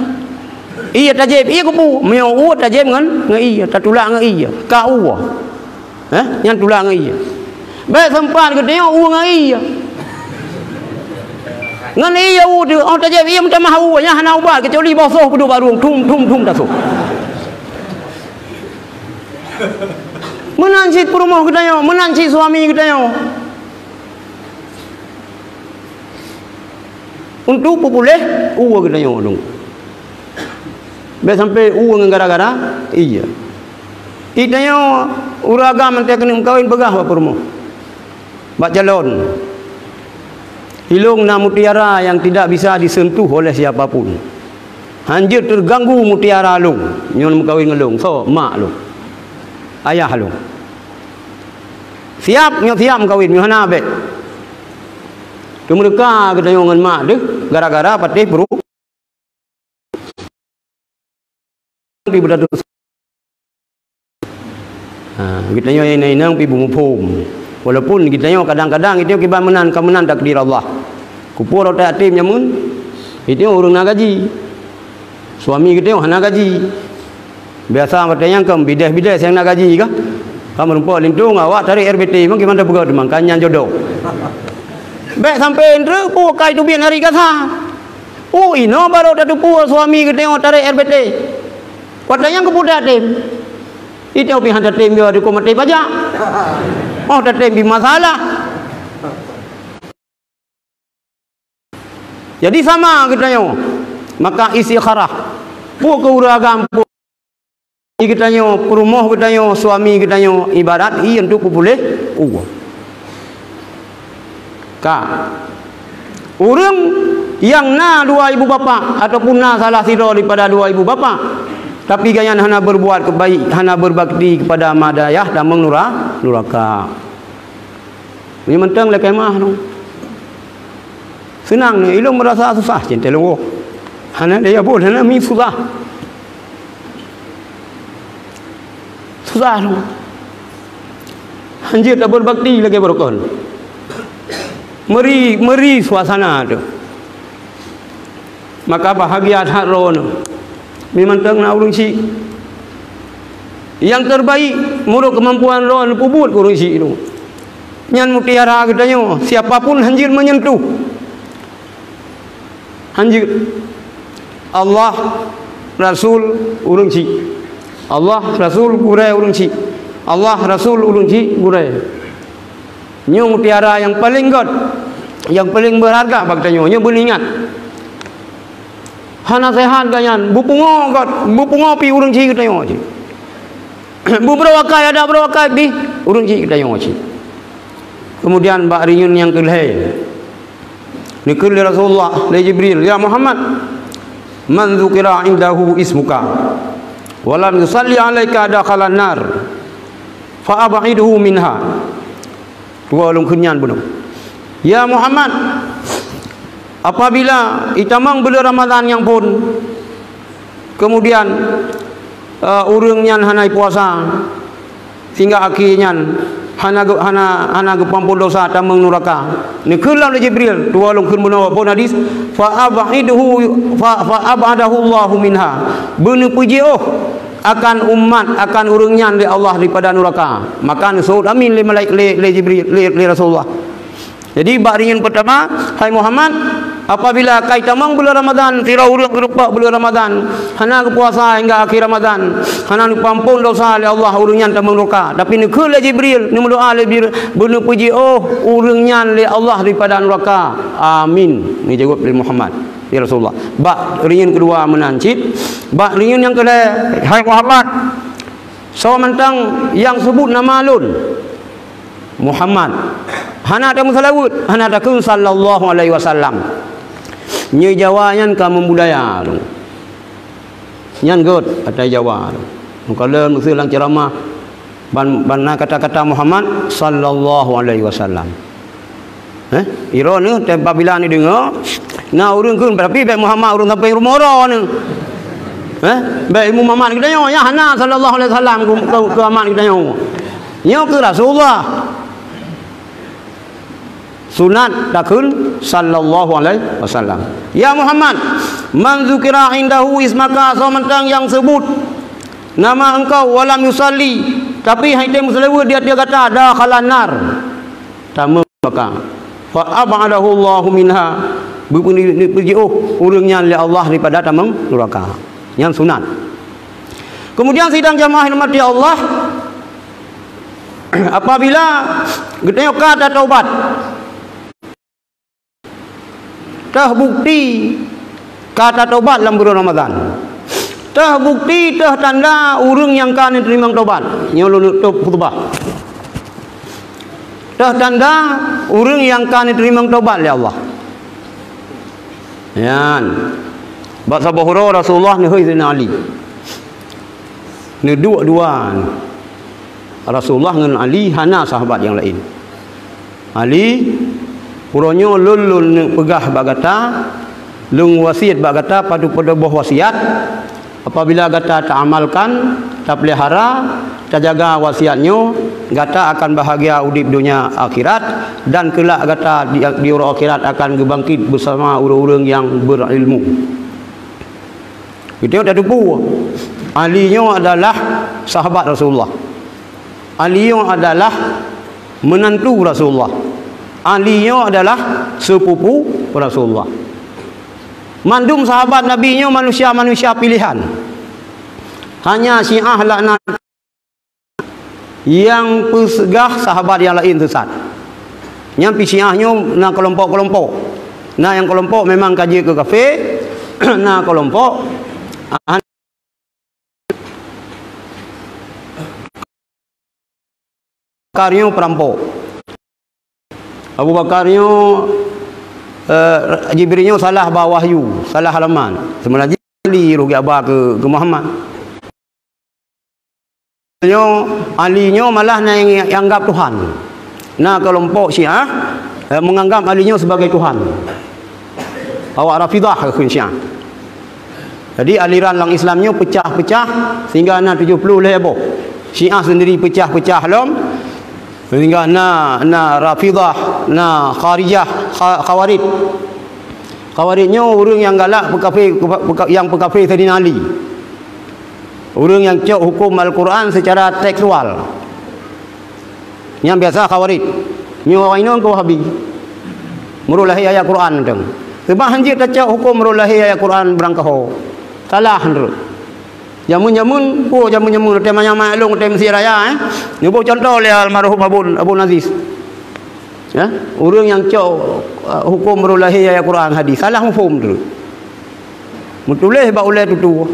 Ie tajép ie keupeue? Meunyoe ueh tajép ngon, ngon ie, tatulak ngon ie. Ka ueh. Hah? Nyan tulak ngon ie. Bék seumpat geutanyoe ueh ngon ie. Ngon ie ueh teuh, oh, tajép ie meutamah ueh, nyan hana ubat, keucuali boh soh peuduek bak rueng, thum, thum, thum tasoh. Meunan cit peurumoh geutanyoe, meunan cit suami geutanyoe. Untuk peupuléh ueh geutanyoe dong. Bék sampai ueh ngon gara-gara ie. Geutanyoe ureueng agam mantong keuneuk meukawen peugah bak peurumoh, bak calon, "Ilôn na mutiara nyang tidak bisa disentuh oleh siapa pun. Hanjeuet teuganggu mutiara lôn nyoe meukawen ngon lôn." Soe? Mak lôn. Ayah lôn. Siap, nyoe siap meukawen, nyoe hana bék. Teumeureuka geutanyoe ngon mak teuh gara-gara patéh peurumoh. Pi beudatu. Ha, geutanyoe inong-inong pi beumuphom. Walaupun geutanyoe kadang-kadang geutanyoe kiban meunan ka meunan takdir Allah. Keupeue rot yatim jameun? Geutanyoe ureueng na gaji. Suami geutanyoe hana gaji. Biasa watée nyan keu bideh-bideh nyang na gaji kah? Ka meurumpok lintong awak tarek R B T, mungkin mantong peugah teuma kan nyan jodoh. Bék sampai treuk peue kai teubiet hari kasa. Oh, inoe barô tateupeue suami geutanyoe tarek R B T. Watée nyan keupeue tatem? Itu pih han tatem yo dikeu maté pajak. Oh, tatem bi masalah. Jadi sama geutanyoe. Maka istikharah. Peue keu ureueng agam, peue geutanyoe, peurumoh geutanyoe, suami geutanyoe, ibarat ie untuk peupuléh ueh. Ka. Ureueng nyang na dua ibu bapak ataupun na salah sidroe daripada dua ibu bapak, tapi gobnyan hana berbuat kebaik, hana berbakti kepada mak dan ayah, tamong nura-, nuraka. Meunyoe mantong lakée meu'ah nyoe. Seunang nyoe, ilôn meurasa susah cinta lôn. Hana daya buet, hana mi susah. Susah lôn. Hanjeuet tabeubakti lagée barokon. Meuri, meuri suasana teuh. Maka bahagia that droeneuh. Mimantong na ureueng chik. Nyang terbaik, meunurot keumampuan droeneuh peubuet keu ureueng chik nyoe. Nyan mutiara geutanyoe, siapa pun hanjeuet meunyentuh. Hanjeuet. Allah, Rasul, ureuëng chik. Allah, Rasul, gurée, ureuëng chik. Allah, Rasul, ureuëng chik, gurée. Nyoe mutiara nyang paleng gét, nyang paleng beurharga bak tanyoe. Nyoe beuingat. Hana seuhat geuh nyan, beupungo gét, beupungo pih ureuëng chik geutanyoe chik. Bubroe akai, ada broe akai pih ureuëng chik geutanyoe chik. Kemudian bak rinyun nyang keulhée, neukheun lé Rasulullah, lé Jibril, "Ya Muhammad, man dzukira indahu ismuka, wa lam yusalli alaika dakhalan nar, fa ab'idhu minha." Tuwoe lôn kheun nyan bunoe. "Ya Muhammad, apabila itamong buleuen Ramadhan nyang phon, kemudian, eh, ureuëng nyan hana ipuasa, sehingga akhé nyan hana geu-, hana, hana geupeuampon dosa tamong nuraka." Neukheun lom lé Jibril, tuwoe lôn kheun bunoe phon hadis, "Fa ab'idhu, fa, fa ab'adahu Allahu minha." Beuneupeujeuôh akan umat, akan ureuëng nyan lé Allah daripada nuraka. Maka neuseuôt amin lé malaik-, lé, lé Jibril, lé, lé Rasulullah. Jadi, bak rinyun peurtama, hai Muhammad, apabila ka itamong buleuen Ramadhan, sidroe ureuëng geurumpok buleuen Ramadhan, hana geupuasa hingga akhé Ramadhan, hana geupeuampon dosa lé Allah, ureuëng nyan tamong nuraka. Tapi neukheun lé Jibril, neumeudoá lé Jibril, beuneupeujeuôh ureuëng nyan lé Allah daripada nuraka. Amin, neujaweueb lé Muhammad, ya Rasulullah. Bak rinyun keudua meunan cit, bak rinyun nyang keulhée, hai Muhammad, soe mantong nyang seubut nama lôn, Muhammad, hana tameuseulaweuet, hana takheun sallallahu alaihi wasallam, nyoe Jawa nyan ka meubudaya lôn. Nyan gét ata Jawa lôn. Meukalon meuseu lam ceuramah ban, ban na kata-kata Muhammad sallallahu alaihi wasallam. Eh, iroh neuh, apabila neudeungoe, na ureuëng kheun, tapi bék Muhammad ureuëng sampéng rumoh uroe neuh. Eh, bék ilmu Muhammad geutanyoe, nyan hana sallallahu alaihi wasallam keu, keu, keu Muhammad geutanyoe. Nyoe keu Rasulullah. Sunat takheun sallallahu alaihi wasallam. Ya Muhammad, man dzukira indahu ismaka, soe mantong nyang seubut nama engkau, wa lam yusalli, tapi han item meuseulaweuet di ateueh gata, dakhalan nar, tamong nuraka. Fa ab'adahu Allahu minha, beupeujiôh ureuëng nyan lé Allah daripada tamong nuraka. Nyan sunat. Kemudian sidang jamaah yang dirahmati Allah, apabila geutanyoe ka tataubat, teuh bukti ka tataubat lam buleuen Ramadhan. Teuh bukti, teuh tanda ureuëng nyang ka neuteurimong taubat. Nyoe lôn nutup khutbah. Teuh tanda ureuëng nyang ka neuteurimong taubat lé Allah. Nyan. Bak saboh uroe Rasulullah neuhôi Saidina Ali. Neuduek dua. Rasulullah ngon Ali, hana sahabat nyang laén. Ali, uroe nyoe lôn, lôn neupeugah bak gata, lôn wasiet bak gata padub-padub boh wasiat. Apabila gata taamalkan, tapeulihara, tajaga wasiat nyoe, gata akan bahagia udeb donya akhirat, dan keulak gata di, di uroe akhirat akan geubangkit beusama ureuëng-ureuëng nyang beurilmu. Geutanyoe tateupeue, Ali nyoe adalah sahabat Rasulullah. Ali nyoe adalah meunantu Rasulullah. Ali nyoe adalah seupupu Rasulullah. Mandum sahabat Nabi nyoe manusia-manusia pilehan. Hanya Syiah laknat nyang peugah sahabat nyang laén sesat. Nyan pih Syiah nyoe na keulompok-keulompok. Na nyang keulompok memang ka jeuet keu kafé, na keulompok Bakar nyoe peurampok. Abu Bakar nyoe, eh, Jibril nyoe salah ba wahyu, salah halaman. Seubeuna jih Ali roh geubri haba keu, keu Muhammad. Nyoe, Ali nyoe malah na nyang, nyang anggap Tuhan. Na keulompok Syiah, eh, menganggap Ali nyoe sebagai Tuhan. Awak Rafidah kheun Syiah. Jadi, aliran lam Islam nyoe peucah-peucah sehingga na tujoh ploh lhée boh. Syiah sendiri peucah-peucah lom sehingga na, na Rafidah, na Kharijah, Kha-, Khawarij. Khawarij nyoe ureuëng nyang galak peukafé, peuka-, nyang peukafé Saidina Ali. Ureuëng nyang cok huköm Al-Quran secara tekstual. Nyang biasa Khawarij. Nyoe awak inong keu Wahabi. Meurok lahé ayat Quran mantong. Seubab hanjeuet tacok huköm roh lahé ayat Quran beurangkaho. Salah nurot. Jameun-jameun, oh, jameun-jameun, watèe manyang mak lôn, watèe meuseujid raya, eh. Neuboh cuntoh lé almarhum Abu, Abu Aziz. Ya, ureueng nyang cok, uh, huköm roh lahé ayat Quran hadis. Salah muphom tu. Meutuléh bak ulèe tutoe.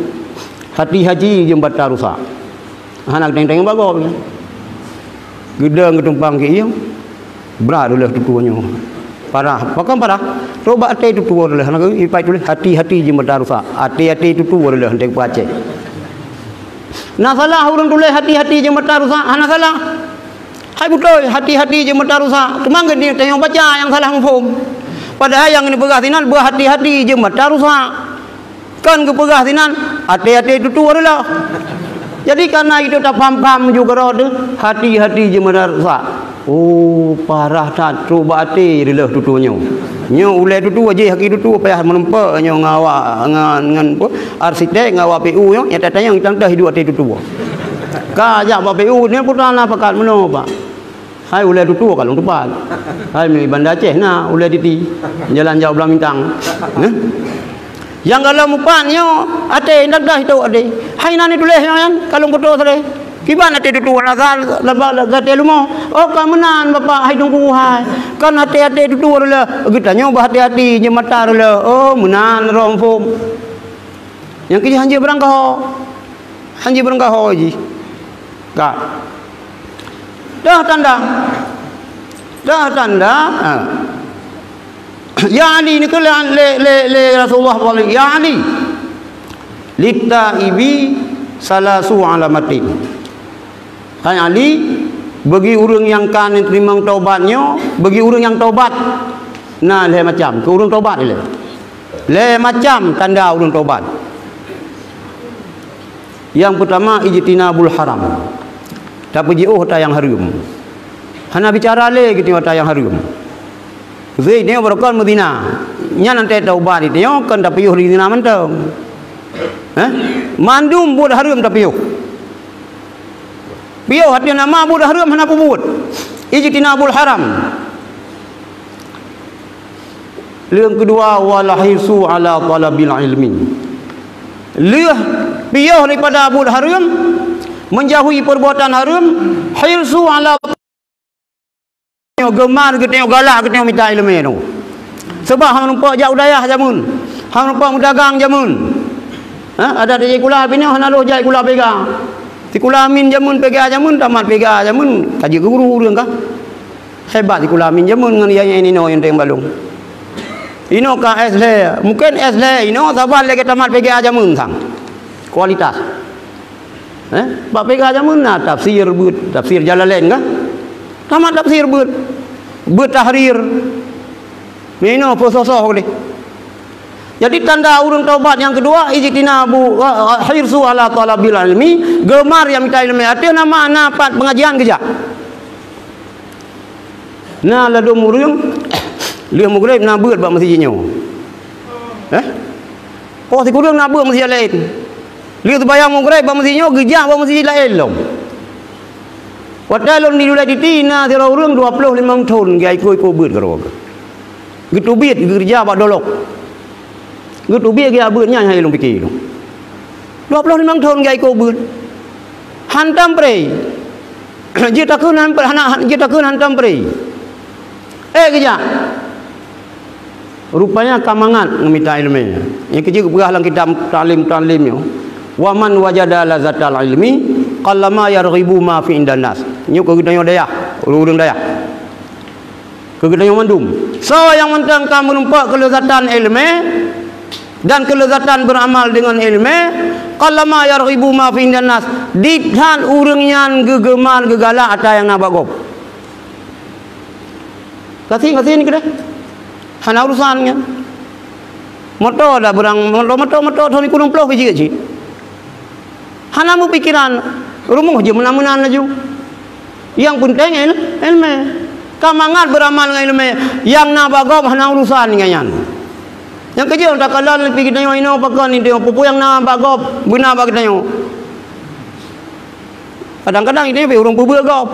Hati-hati jeumbatan rusak. Hana geuténg-téng bak gob nyan. Geudong geutumpang keu ié, brat ulèe tutoe nyoe. Parah, pakon parah? Trok bak até tutoe ulèe, hana geu-, ipat tuléh, "Hati-hati jeumbatan rusak." Até-até tutoe ulèe, hana geu-, peuacèh. Na salah ureueng tuléh, "Hati-hati jeumbatan rusak", hana salah. Hai beutôi, "Hati-hati jeumbatan rusak." Teuma geutanyoe baca nyang salah muphom. Padahai nyang geupeugah sinan, "Beuhati-hati jeumbatan rusak." Kan geupeugah sinan, "Até-até tutoe reuloh." Jadi, kareuna itu tapaham-paham ju keudroe teuh, hati-hati jeumbatan rusak. Oh, parah that, trok bak até reuloh tutoe nyoe. Nyoe ulèe tutoe jih, haki tutoe payah meurumpok nyoe ngon awak, ngon, ngon apa, arsitek, ngon awak P U nyoe, nyang tatanyong tang teuh hidup até tutoe. Ka jak bak P U, nyoe putra na pakat meunoe, Pak. Hai ulèe tutoe ka lôn teupat. Hai mi Banda Aceh na ulèe titi. Jalan jak u Blang Bintang. Neh. Nyang gohlom mupat nyoe até, indak dah itu até. Hai na neutuléh nyoe nyan, ka lôn putôh sabe. Kiban até tutoe rasa laba gata leumo. Oh, ka meunan Bapak, hai Teungku hai. Kan até-até tutoe adalah geutanyoe beuhati-hati jeumbatan adalah. Oh, meunan rhom phom. Nyang keu jih hanjeuet beurangkaho. Hanjeuet beurangkaho jih. Ka. Dah tanda. Dah tanda. Ha. Ya Ali, ni keu lé, lé, lé, lé Rasulullah, "Ya Ali, littaibi salasu alamatin." Hai Ali, bagi ureueng nyang ka neuteurimong taubat nyoe, bagi ureueng nyang taubat, na lhèe macam, keu ureueng taubat ilèe. Lhèe macam tanda ureueng taubat. Nyang peutama, ijtinabul haram. Tapeujiôh ata nyang hareuem. Hana bicara lé geutanyoe ata nyang hareuem. Zina, beureukan meuzina. Nyan até taubat geutanyoe kon tapiôh di zina mantong. Heh? Mandum buet hareuem tapiôh. Piôh ateueh nama buet hareuem hana peubuet. Ijtinabul haram. Nyang keudua, wal hirsu ala talabil ilmi. Lheueh piôh daripada buet hareuem, menjauhi perbuatan hareuem, hirsu ala geuteumé, geuteumé galak, geuteumé mita ileumé nyoe. Sabab han rumpok jak u dayah jameun, han rumpok meudagang jameun. Ha, adak di sikula binoe hana lôh jak sikula pega. Sikula min jameun, pega jameun, tamat pega jameun, ka jeuet keu guru ureueng ka. Hebat sikula min jameun ngon yai ninoe nyang teueng balong. Inoe ka S lhèe, mungken S lhèe inoe saban lagèe tamat pega jameun sang. Kualitas. Eh, bak pega jameun na tafsir beuet, tafsir Jalalain ka. Tamat tafsir beuet. Beuet tahrir. Minoe peusoh-soh deh. Jadi tanda ureueng taubat nyang keudua, ijtinabu, eh, hirsu ala talabil ilmi, geumar nyang mita ileumé. Ateueh nama na pat pengajian geujak. Na ladôm ureueng, lheueh meugreb na beuet bak meuseujid nyoe. Eh? Oh, sikureueng na beuet meuseujid laén. Lheueh seubayang meugreb bak meuseujid nyoe, geujak bak meuseujid laén lom. Watèe lôn di Dulai Titi na sidroe ureueng dua ploh limong thon geuikô-ikô beuet keudroe. Geuteubiet geukeureuja bak Dolok. Geuteubiet geuya beuet nyan hai lôn pike lôn. Dua ploh limong thon geuikô beuet. Hantom pré. Jeuet takheun han, hana, jeuet takheun hantom pré. Eh, geujak. Rupanya ka mangat ngon mita ileumé. Nyang keujeuet geupeugah lam kitab Ta'lim, Ta'lim nyoe, "Wa man wajada lazatal ilmi qallama yarghibu ma fi indan nas." Nyoe keu geutanyoe dayah, ureueng-ureueng dayah. Keu geutanyoe mandum. Soe nyang mantong ka meurumpok keuleuzatan ileumé dan keuleuzatan beuramal deungon ileumé, qallama yarghibu ma fi indan nas, dit that ureueng nyan geugeumar geugalak ata nyang na bak gob. Gasien-gasien keudeh. Hana urusan nyan. Moto dak beurang, moto, moto, moto thon kureueng ploh biji cit. Hana meupikeran, rumoh jih meunan-meunan laju. Nyang peunteng il-, ileumé. Ka mangat beuramal ngon ileumé, nyang na bak gob hana urusan ngon nyan. Nyang keujeuet takalon pih geutanyoe inoe pakon, inoe peue-peue nyang na bak gob, beuna bak geutanyoe. Kadang-kadang geutanyoe pih ureueng peubeuet gob.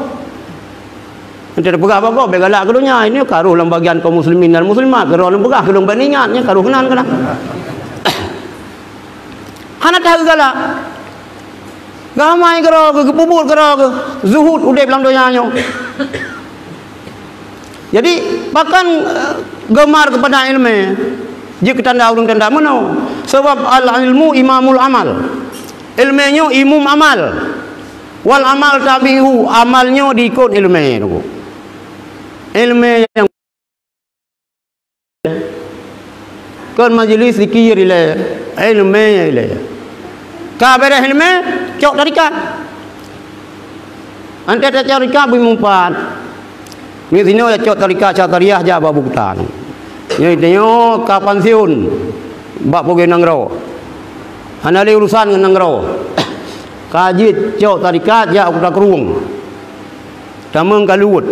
Ente peugah bagoe, bèk galak keu donya. Ini ka rôh lam bagian kaum muslimin dan muslimat. Keu droeneuh peugah, keu lôn bèk ingat, nyan ka rôh keunan keunan. Hana tagalak. Geuhamai keudroe geuh, geupeubuet keudroe geuh, zuhud udép lam donya nyoe. Jadi, pakon, eh, gemar keupada ileumèe, jeuet keu tanda ureueng tanda meunoe. Sabab al-ilmu imamul amal. Ileumèe nyoe imum amal. Wal amal tabi'uhu, amal nyoe diikot ileumèe nyoe. Ileumèe nyang Kon majelis zikir ilèe, ileumèe ilèe. Ka bèrèh ileumèe, cok tarekat. Ante tacok tarekat beu meupat. Nyoe sinoe ya cok tarekat Syatariah jak bak buku tan. Nyoe tanyoe ka pensiun bak pegawai nanggroe. Hana lé urusan ngon nanggroe. Ka jeuet cok tarekat jak u Kuta Krueng. Tamong ka luwot.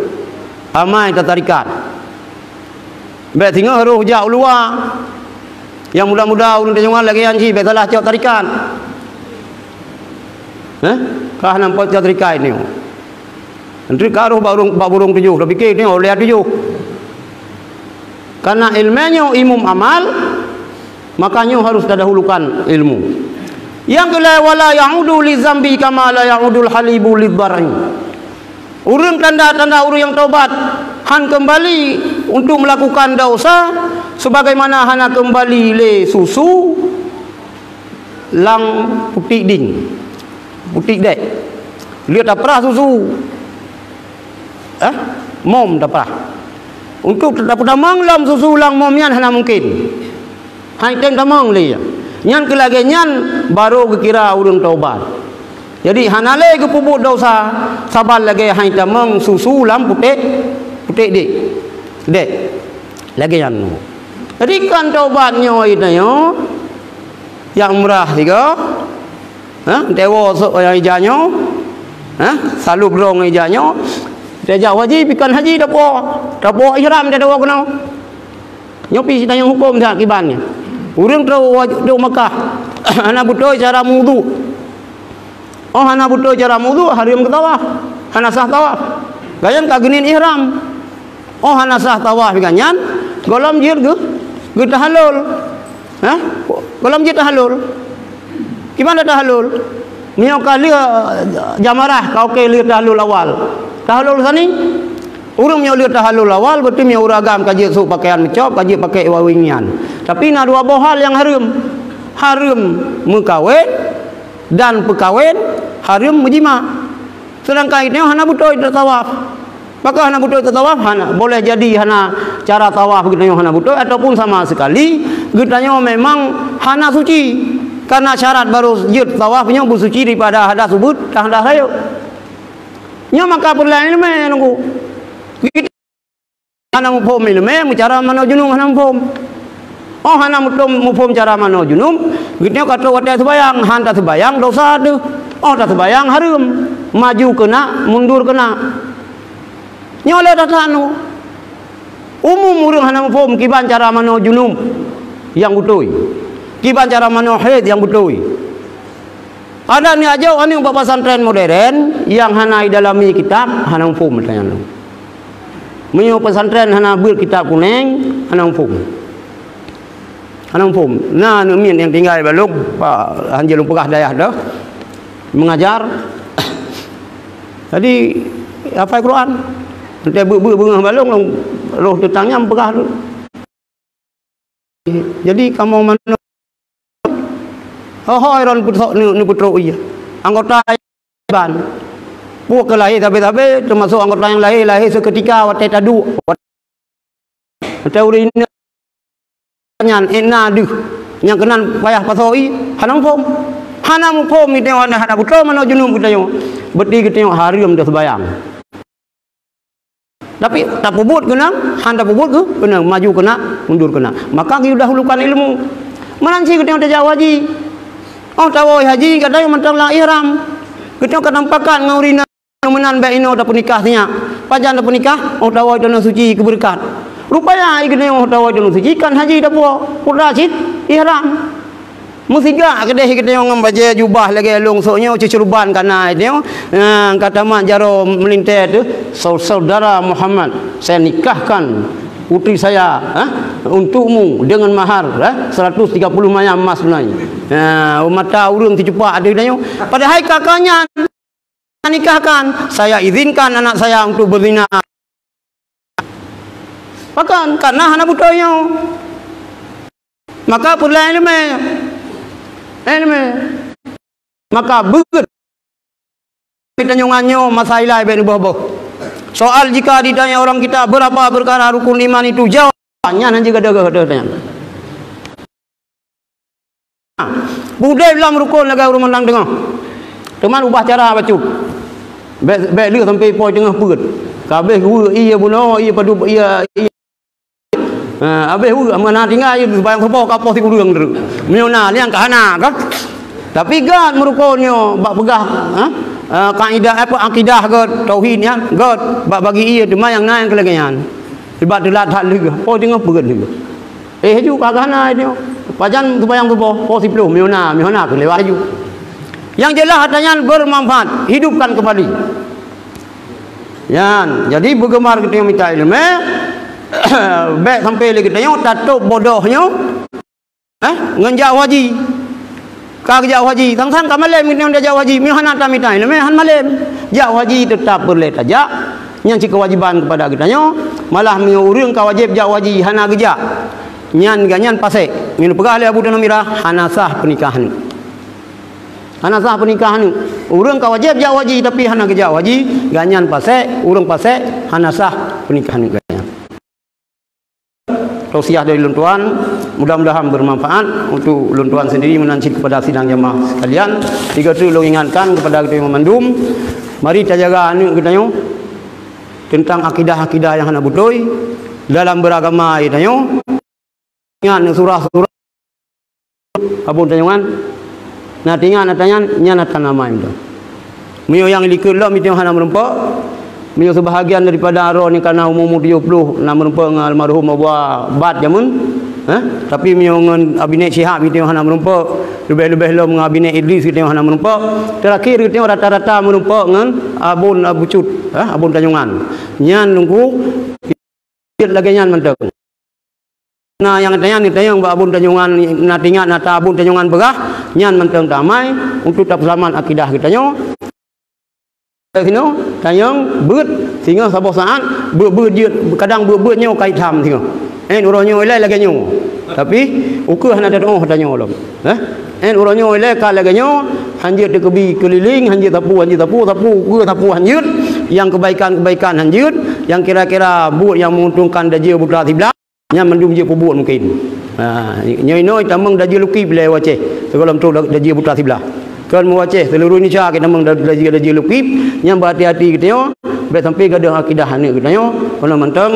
Amai tatarekat. Bèk singoh rôh jak u luwa. Nyang muda-muda ureueng tanyoe lagèe nyan cit bèk salah cok tarekat. Heh? Ka hana po cok tarekat nyoe. Nanti ka rôh bak burông, bak burông tujoh, tapike nyoe lhèe tujoh. Karena ileumèe nyoe imum amal, maka nyoe harus tadahulukan ilmu. Nyang keulhèe, wala ya'udu li zambi kama la ya'udul halibu li dhar'i. Ureueng tanda-tanda ureueng nyang taubat han keumbali untuk melakukan desya sebagaimana hana keumbali lé susu lam putéh ding, putéh dèk. Lheueh taprah susu, eh, mom taprah. Untuk tapeutamong lom susu lam mom nyan hana mungken. Han tem tamong lé. Nyan keu lagèe nyan barô geukira ureueng taubat. Jadi hana lé geupeubuet desya saban lagèe han tamong susu lam putéh, putéh dèk. Dèk. Lagèe nyan. Jadi kan taubat nyoe tanyoe nyang umrah sigoe, ha, tewo sok nyang ija nyoe, ha, salub rong ija nyoe, tajak haji, pikan haji tapo, tapo ihram tawo keunoe. Nyoe pi tanyoe huköm that kiban nyan. Ureueng trok wa-, trok Makkah, hana beutôi cara meuwudu. Oh hana beutôi cara meuwudu, hareuem keu tawaf. Hana sah tawaf. Gobnyan ka geuneuk ihram. Oh hana sah tawaf gobnyan, gohlom jeuet geu-, geutahallul. Hah? Gohlom jeuet tahallul. Kiban tahallul? Meunyoe ka lheueh jamarah, ka oke lheueh tahallul awal. Tahallul tsani? Ureueng meunyoe lheueh tahallul awal, berarti meunyoe ureueng agam ka jeuet sôk pakaian meucôb, ka jeuet pakai wangian. Tapi na dua boh hal nyang hareuem. Hareuem meukawen dan peukawen, hareuem meujima. Seudangkan geutanyoe hana beutôi tatawaf. Pakon hana beutôi tatawaf? Hana, boleh jadi hana cara tawaf geutanyoe hana beutôi, ataupun sama sekali geutanyoe memang hana suci. Karena syarat barô jeuet tawaf nyoe beusuci daripada hadas ubeut dan hadas rayeuk. Nyoe maka peureulèe ileumèe nunggu. Hana muphom ileumèe, meucara manoe junub hana muphom. Oh hana muphom, muphom cara manoe junub, geutanyoe ka trok watèe seubayang, han taseubayang dosa teuh. Oh taseubayang hareuem, maju keunak, mundur keunak. Nyoe lé that-that nyoe. Umum ureueng hana muphom kiban cara manoe junub nyang beutôi. Kiban cara manoe haid nyang beutôi. Adak neuajoe aneuk bak pesantren modern nyang hana idalami kitab, hana muphom meutanyoe. Meunyoe pesantren hana beuet kitab kunéng, hana muphom. Hana muphom. Na aneuk miet nyang tinggai bak lôn, bak hanjeuet lôn peugah dayah teuh, mengajar. Jadi, hafai Quran. Entah beuet-beuet beungoh bak lôn, lôn roh teutang nyan peugah lôn. Jadi kamoe manoe, ho-ho droe neupeutrok, neu-, neupeutrok ie. Anggota ban. Peue keu lahé sabe-sabe, teumasok anggota nyang lahé, lahé seukeutika watèe taduek. Watèe ureueng inong nyan, ék na deuh nyang keunan payah pasoe ie, hana muphom. Hana muphom geutanyoe, hana beutôi manoe junub geutanyoe. Berarti geutanyoe hareuem taseubayang. Tapi tapeubuet keunong, han tapeubuet keu-, keunong, maju keunak, mundur keunak. Maka geudahulukan ilmu. Meunan cit geutanyoe tajak haji. Oh tawoe haji, geutanyoe mantong lam ihram. Geutanyoe ka tamupakat ngon ureueng inong meunan bèk inoe tapeunikah sinyak. Pajan tapeunikah, oh tawoe tanoh suci keu beureukat. Rupanya geutanyoe oh tawoe tanoh suci kan haji tapuwoe. Peue cit? Ihram. Meusigak keudeh geutanyoe ngon bajée jubah lagée lôn sôk nyoe, ceuceuruban ka na geutanyoe. Nah, ka tamat jaroe meulintée teuh, "Sau-, saudara Muhammad, saya nikahkan putri saya, ha, untukmu dengan mahar, ha, seratus tiga puluh mayam emas tunai." Nah, mata ureuëng teucupak ateueh geutanyoe. Padahai ka, ka nyan nikahkan, saya izinkan anak saya untuk berzina. Pakon? Karena hana beutôi nyoe. Maka peureulée iéleumé. Iéleumé. Maka beuet. Kita nyongan nyoe masa ilai bèk neuboh-boh. Soal jika ditanya orang kita berapa perkara rukun iman itu, jawab, nyan hana jeuet geuh tanya. Budai lom rukun lagée ureuëng mandang teungoh. Teuma ubah cara bacut. Bèk, bèk lheueh sampai po teungoh peuet. Ka abéh weuek ié bunoe, ié padub, ié, ié. Ha, abéh weuek, mana tinggai ié, sembahyang suboh ka poh sikureueng teuk. Meunyoe na, liang ka hana, kan? Tapi gét meurukon nyoe, bak peugah, ha? Ah, kaidah, apa, akidah gét, tauhid nyan, gét, bak bagi ié, teuma nyang na nyang keu lagée nyan. Sebab teulat that lheueh, po teungoh peuet lheueh. Eh, laju ka geuhana nyoe. Pajan sembahyang suboh, po siplôh, meunyoe na, meunyoe na keu lewat laju. Yang jelas, harta nyan bermanfaat, hidupkan kembali. Nyan, jadi beugeumar geutanyoe mita iéleumé, bèk sampai lé geutanyoe tatôb bodoh nyoe, eh, ngon jak haji. Ka geujak haji, sang-sang ka malém geutanyoe jak haji, meunyoe hana tamita iéleumé, han malém. Jak haji teutap peureulée tajak, nyan cit keuwajéban keupada geutanyoe, malah meunyoe ureuëng ka wajéb jak haji hana geujak, nyan gobnyan pasék. Meunyoe peugah lé Abu Tanah Mirah, hana sah peunikahan. Hana sah peunikahan. Ureuëng ka wajéb jak haji tapi hana geujak haji, gobnyan pasék, ureuëng pasék, hana sah peunikahan gobnyan. Tausiah dari lôn tuan, mudah-mudahan bermanfaat untuk lôn tuan sendiri meunan cit kepada sidang jamaah sekalian. Tiga tu lôn ingatkan kepada kita mandum, mari tajaga aneuk geutanyoe tentang akidah-akidah nyang hana beutôi dalam beragama geutanyoe. Ingat surah-surah Abon tanyoe nyan, na tingat na tanyan, nyan na tanamai mantong. Meunyoe nyang likot lom meutanyoe hana meurumpok, meunyoe seubahagian daripada droe nyang ka na umu-umu tujoh ploh na meurumpok ngon almarhum Abu Bat jameun, eh, tapi meunyoe ngon Abinék Syihab meutanyoe hana meurumpok, leubeh-leubeh lom ngon Abinék Idris geutanyoe hana meurumpok, teurakhir geutanyoe rata-rata meurumpok ngon Abon Abu Cut, eh, Abon Tanyoe nyan. Nyan lungku jeuet lagée nyan mantong. Na nyang tanyong, tanyong bak Abon Tanyoe nyan, na tingat na ta Abon Tanyoe nyan peugah, nyan mantong damai untuk tapeuseulamat akidah geutanyoe. Sinoe tanyong beuet singoh saboh saát, beuet-beuet jeuet, kadang beuet-beuet nyoe kait tham singoh. Eh, uroe nyoe ilée lagée nyoe. Tapi ukeue hana tatuoh tanyoe lom. Eh? En uroe nyoe ilée ka lagée nyoe, hanjeuet teukeubi keulileng, hanjeuet sapeue, hanjeuet sapeue, sapeue ukeue, sapeue hanjeuet, nyang keubaikan-keubaikan hanjeuet, nyang kira-kira buet nyang meuuntungkan dajeu buta siblah, nyan mandum jeuet peubuet mungken. Ha, nyoe inoe tamong dajeu lukib lé u Aceh, sigohlom trok dajeu buta siblah. Kon mu Aceh, seuluruh Indonesia kita tamong da-, dajeu, dajeu lukib, nyan beuhati-hati geutanyoe, bèk sampai gadôh akidah aneuk geutanyoe, keunoe mantong,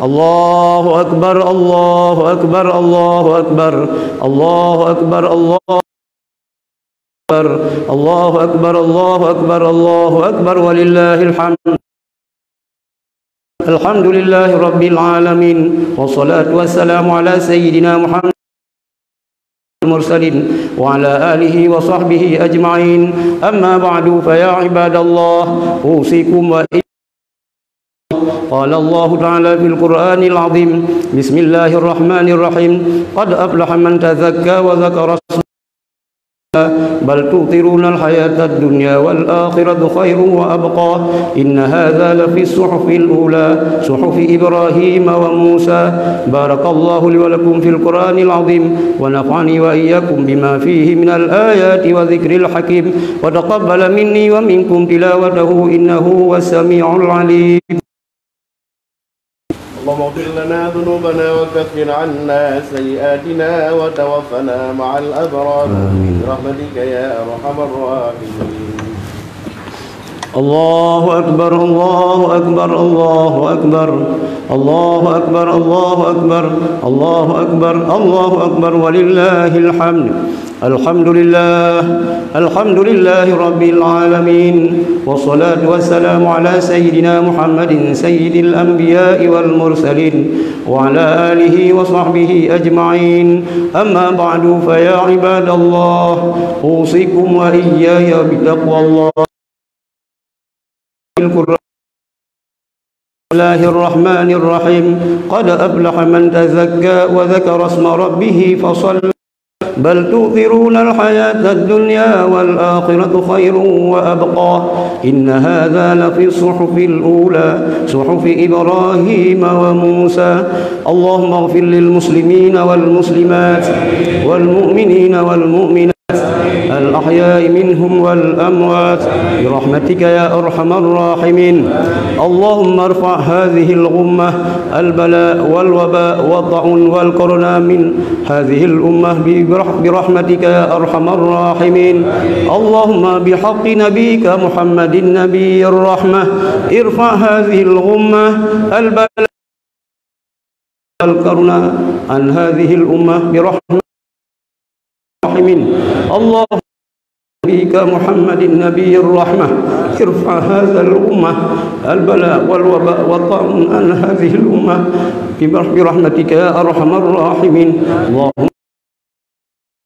Allahu Akbar, Allahu Akbar, Allahu Akbar, Allahu Akbar, Allahu Akbar, Allahu Akbar, Allahu Akbar, Allahu Akbar, walillahil hamd. Alhamdulillahi rabbil alamin. Wassalatu wassalamu ala sayyidina Muhammad mursalin wa ala alihi wa sahbihi ajma'in. Amma ba'du, fa ya ibadallah, usikum wa Qala Allahu ta'ala fil Qur'anil azim, bismillahirrahmanirrahim, qad aflaha man tazakka wa dzakara ismallah, bal tu'thirunal hayatad dunya wal akhiratu khairun wa abqa, inna hadza lafis suhufil ula, suhufi Ibrahim wa Musa. Barakallahu li wa lakum fil Qur'anil azim, wa nafa'ani wa iyyakum bima fihi minal ayati wa dzikril hakim. وتقبل مني ومنكم تلاوته إنه هو السميع العليم. اللهم اغفر لنا ذنوبنا وكفر عنا سيئاتنا وتوفنا مع الأبرار. آمين. برحمتك يا أرحم الراحمين. الله أكبر، الله أكبر، الله أكبر. الله أكبر، الله أكبر، الله أكبر، الله أكبر، ولله الحمد. الحمد لله، الحمد لله رب العالمين، والصلاة والسلام على سيدنا محمد سيد الأنبياء والمرسلين، وعلى آله وصحبه أجمعين. أما بعد، فيا عباد الله، أوصيكم وإياي بتقوى الله. القرآن. بسم الله الرحمن الرحيم. قد أفلح من تزكى وذكر اسم ربه فصلى. بل تؤثرون الحياة الدنيا والآخرة خير وأبقى. إن هذا لفي الصحف الأولى، صحف إبراهيم وموسى. اللهم اغفر للمسلمين والمسلمات والمؤمنين والمؤمنات الأحياء منهم والأموات برحمتك يا أرحم الراحمين. اللهم ارفع هذه الغمة، البلاء والوباء والطاعون والكورونا من هذه الأمة برح-، برحمتك يا أرحم الراحمين. اللهم بحق نبيك محمد نبي الرحمة، ارفع هذه الغمة، البلاء والكورونا عن هذه الأمة برحمة الراحمين. اللهم بك محمد نبي الرحمة، ارفع هذا الأمة البلاء والوباء والطاعون عن هذه الأمة برحمتك يا أرحم الراحمين. اللهم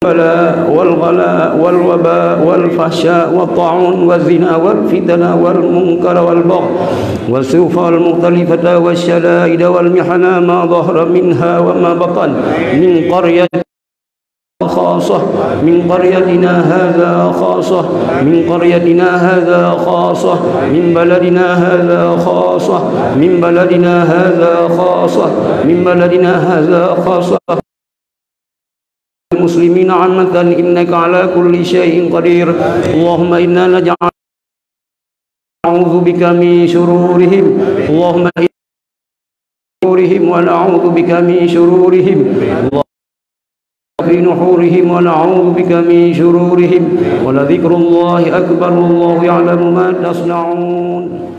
البلاء والغلاء والوباء والفحشاء والطاعون والزنا والفتن والمنكر والبغي والسيوف المختلفة والشدائد والمحن ما ظهر منها وما بطن من قرية خاصة، من قريتنا هذا خاصة، من قريتنا هذا خاصة، من بلدنا هذا خاصة، من بلدنا هذا خاصة، من بلدنا هذا خاصة. المسلمين عامة إنك على كل شيء قدير. اللهم إنا نجعل نعوذ بك من شرورهم. اللهم إنا نحورهم ونعوذ بك من شرورهم. اللهم في نحورهم ونعوذ بك من شرورهم. ولذكر الله أكبر والله يعلم ما تصنعون.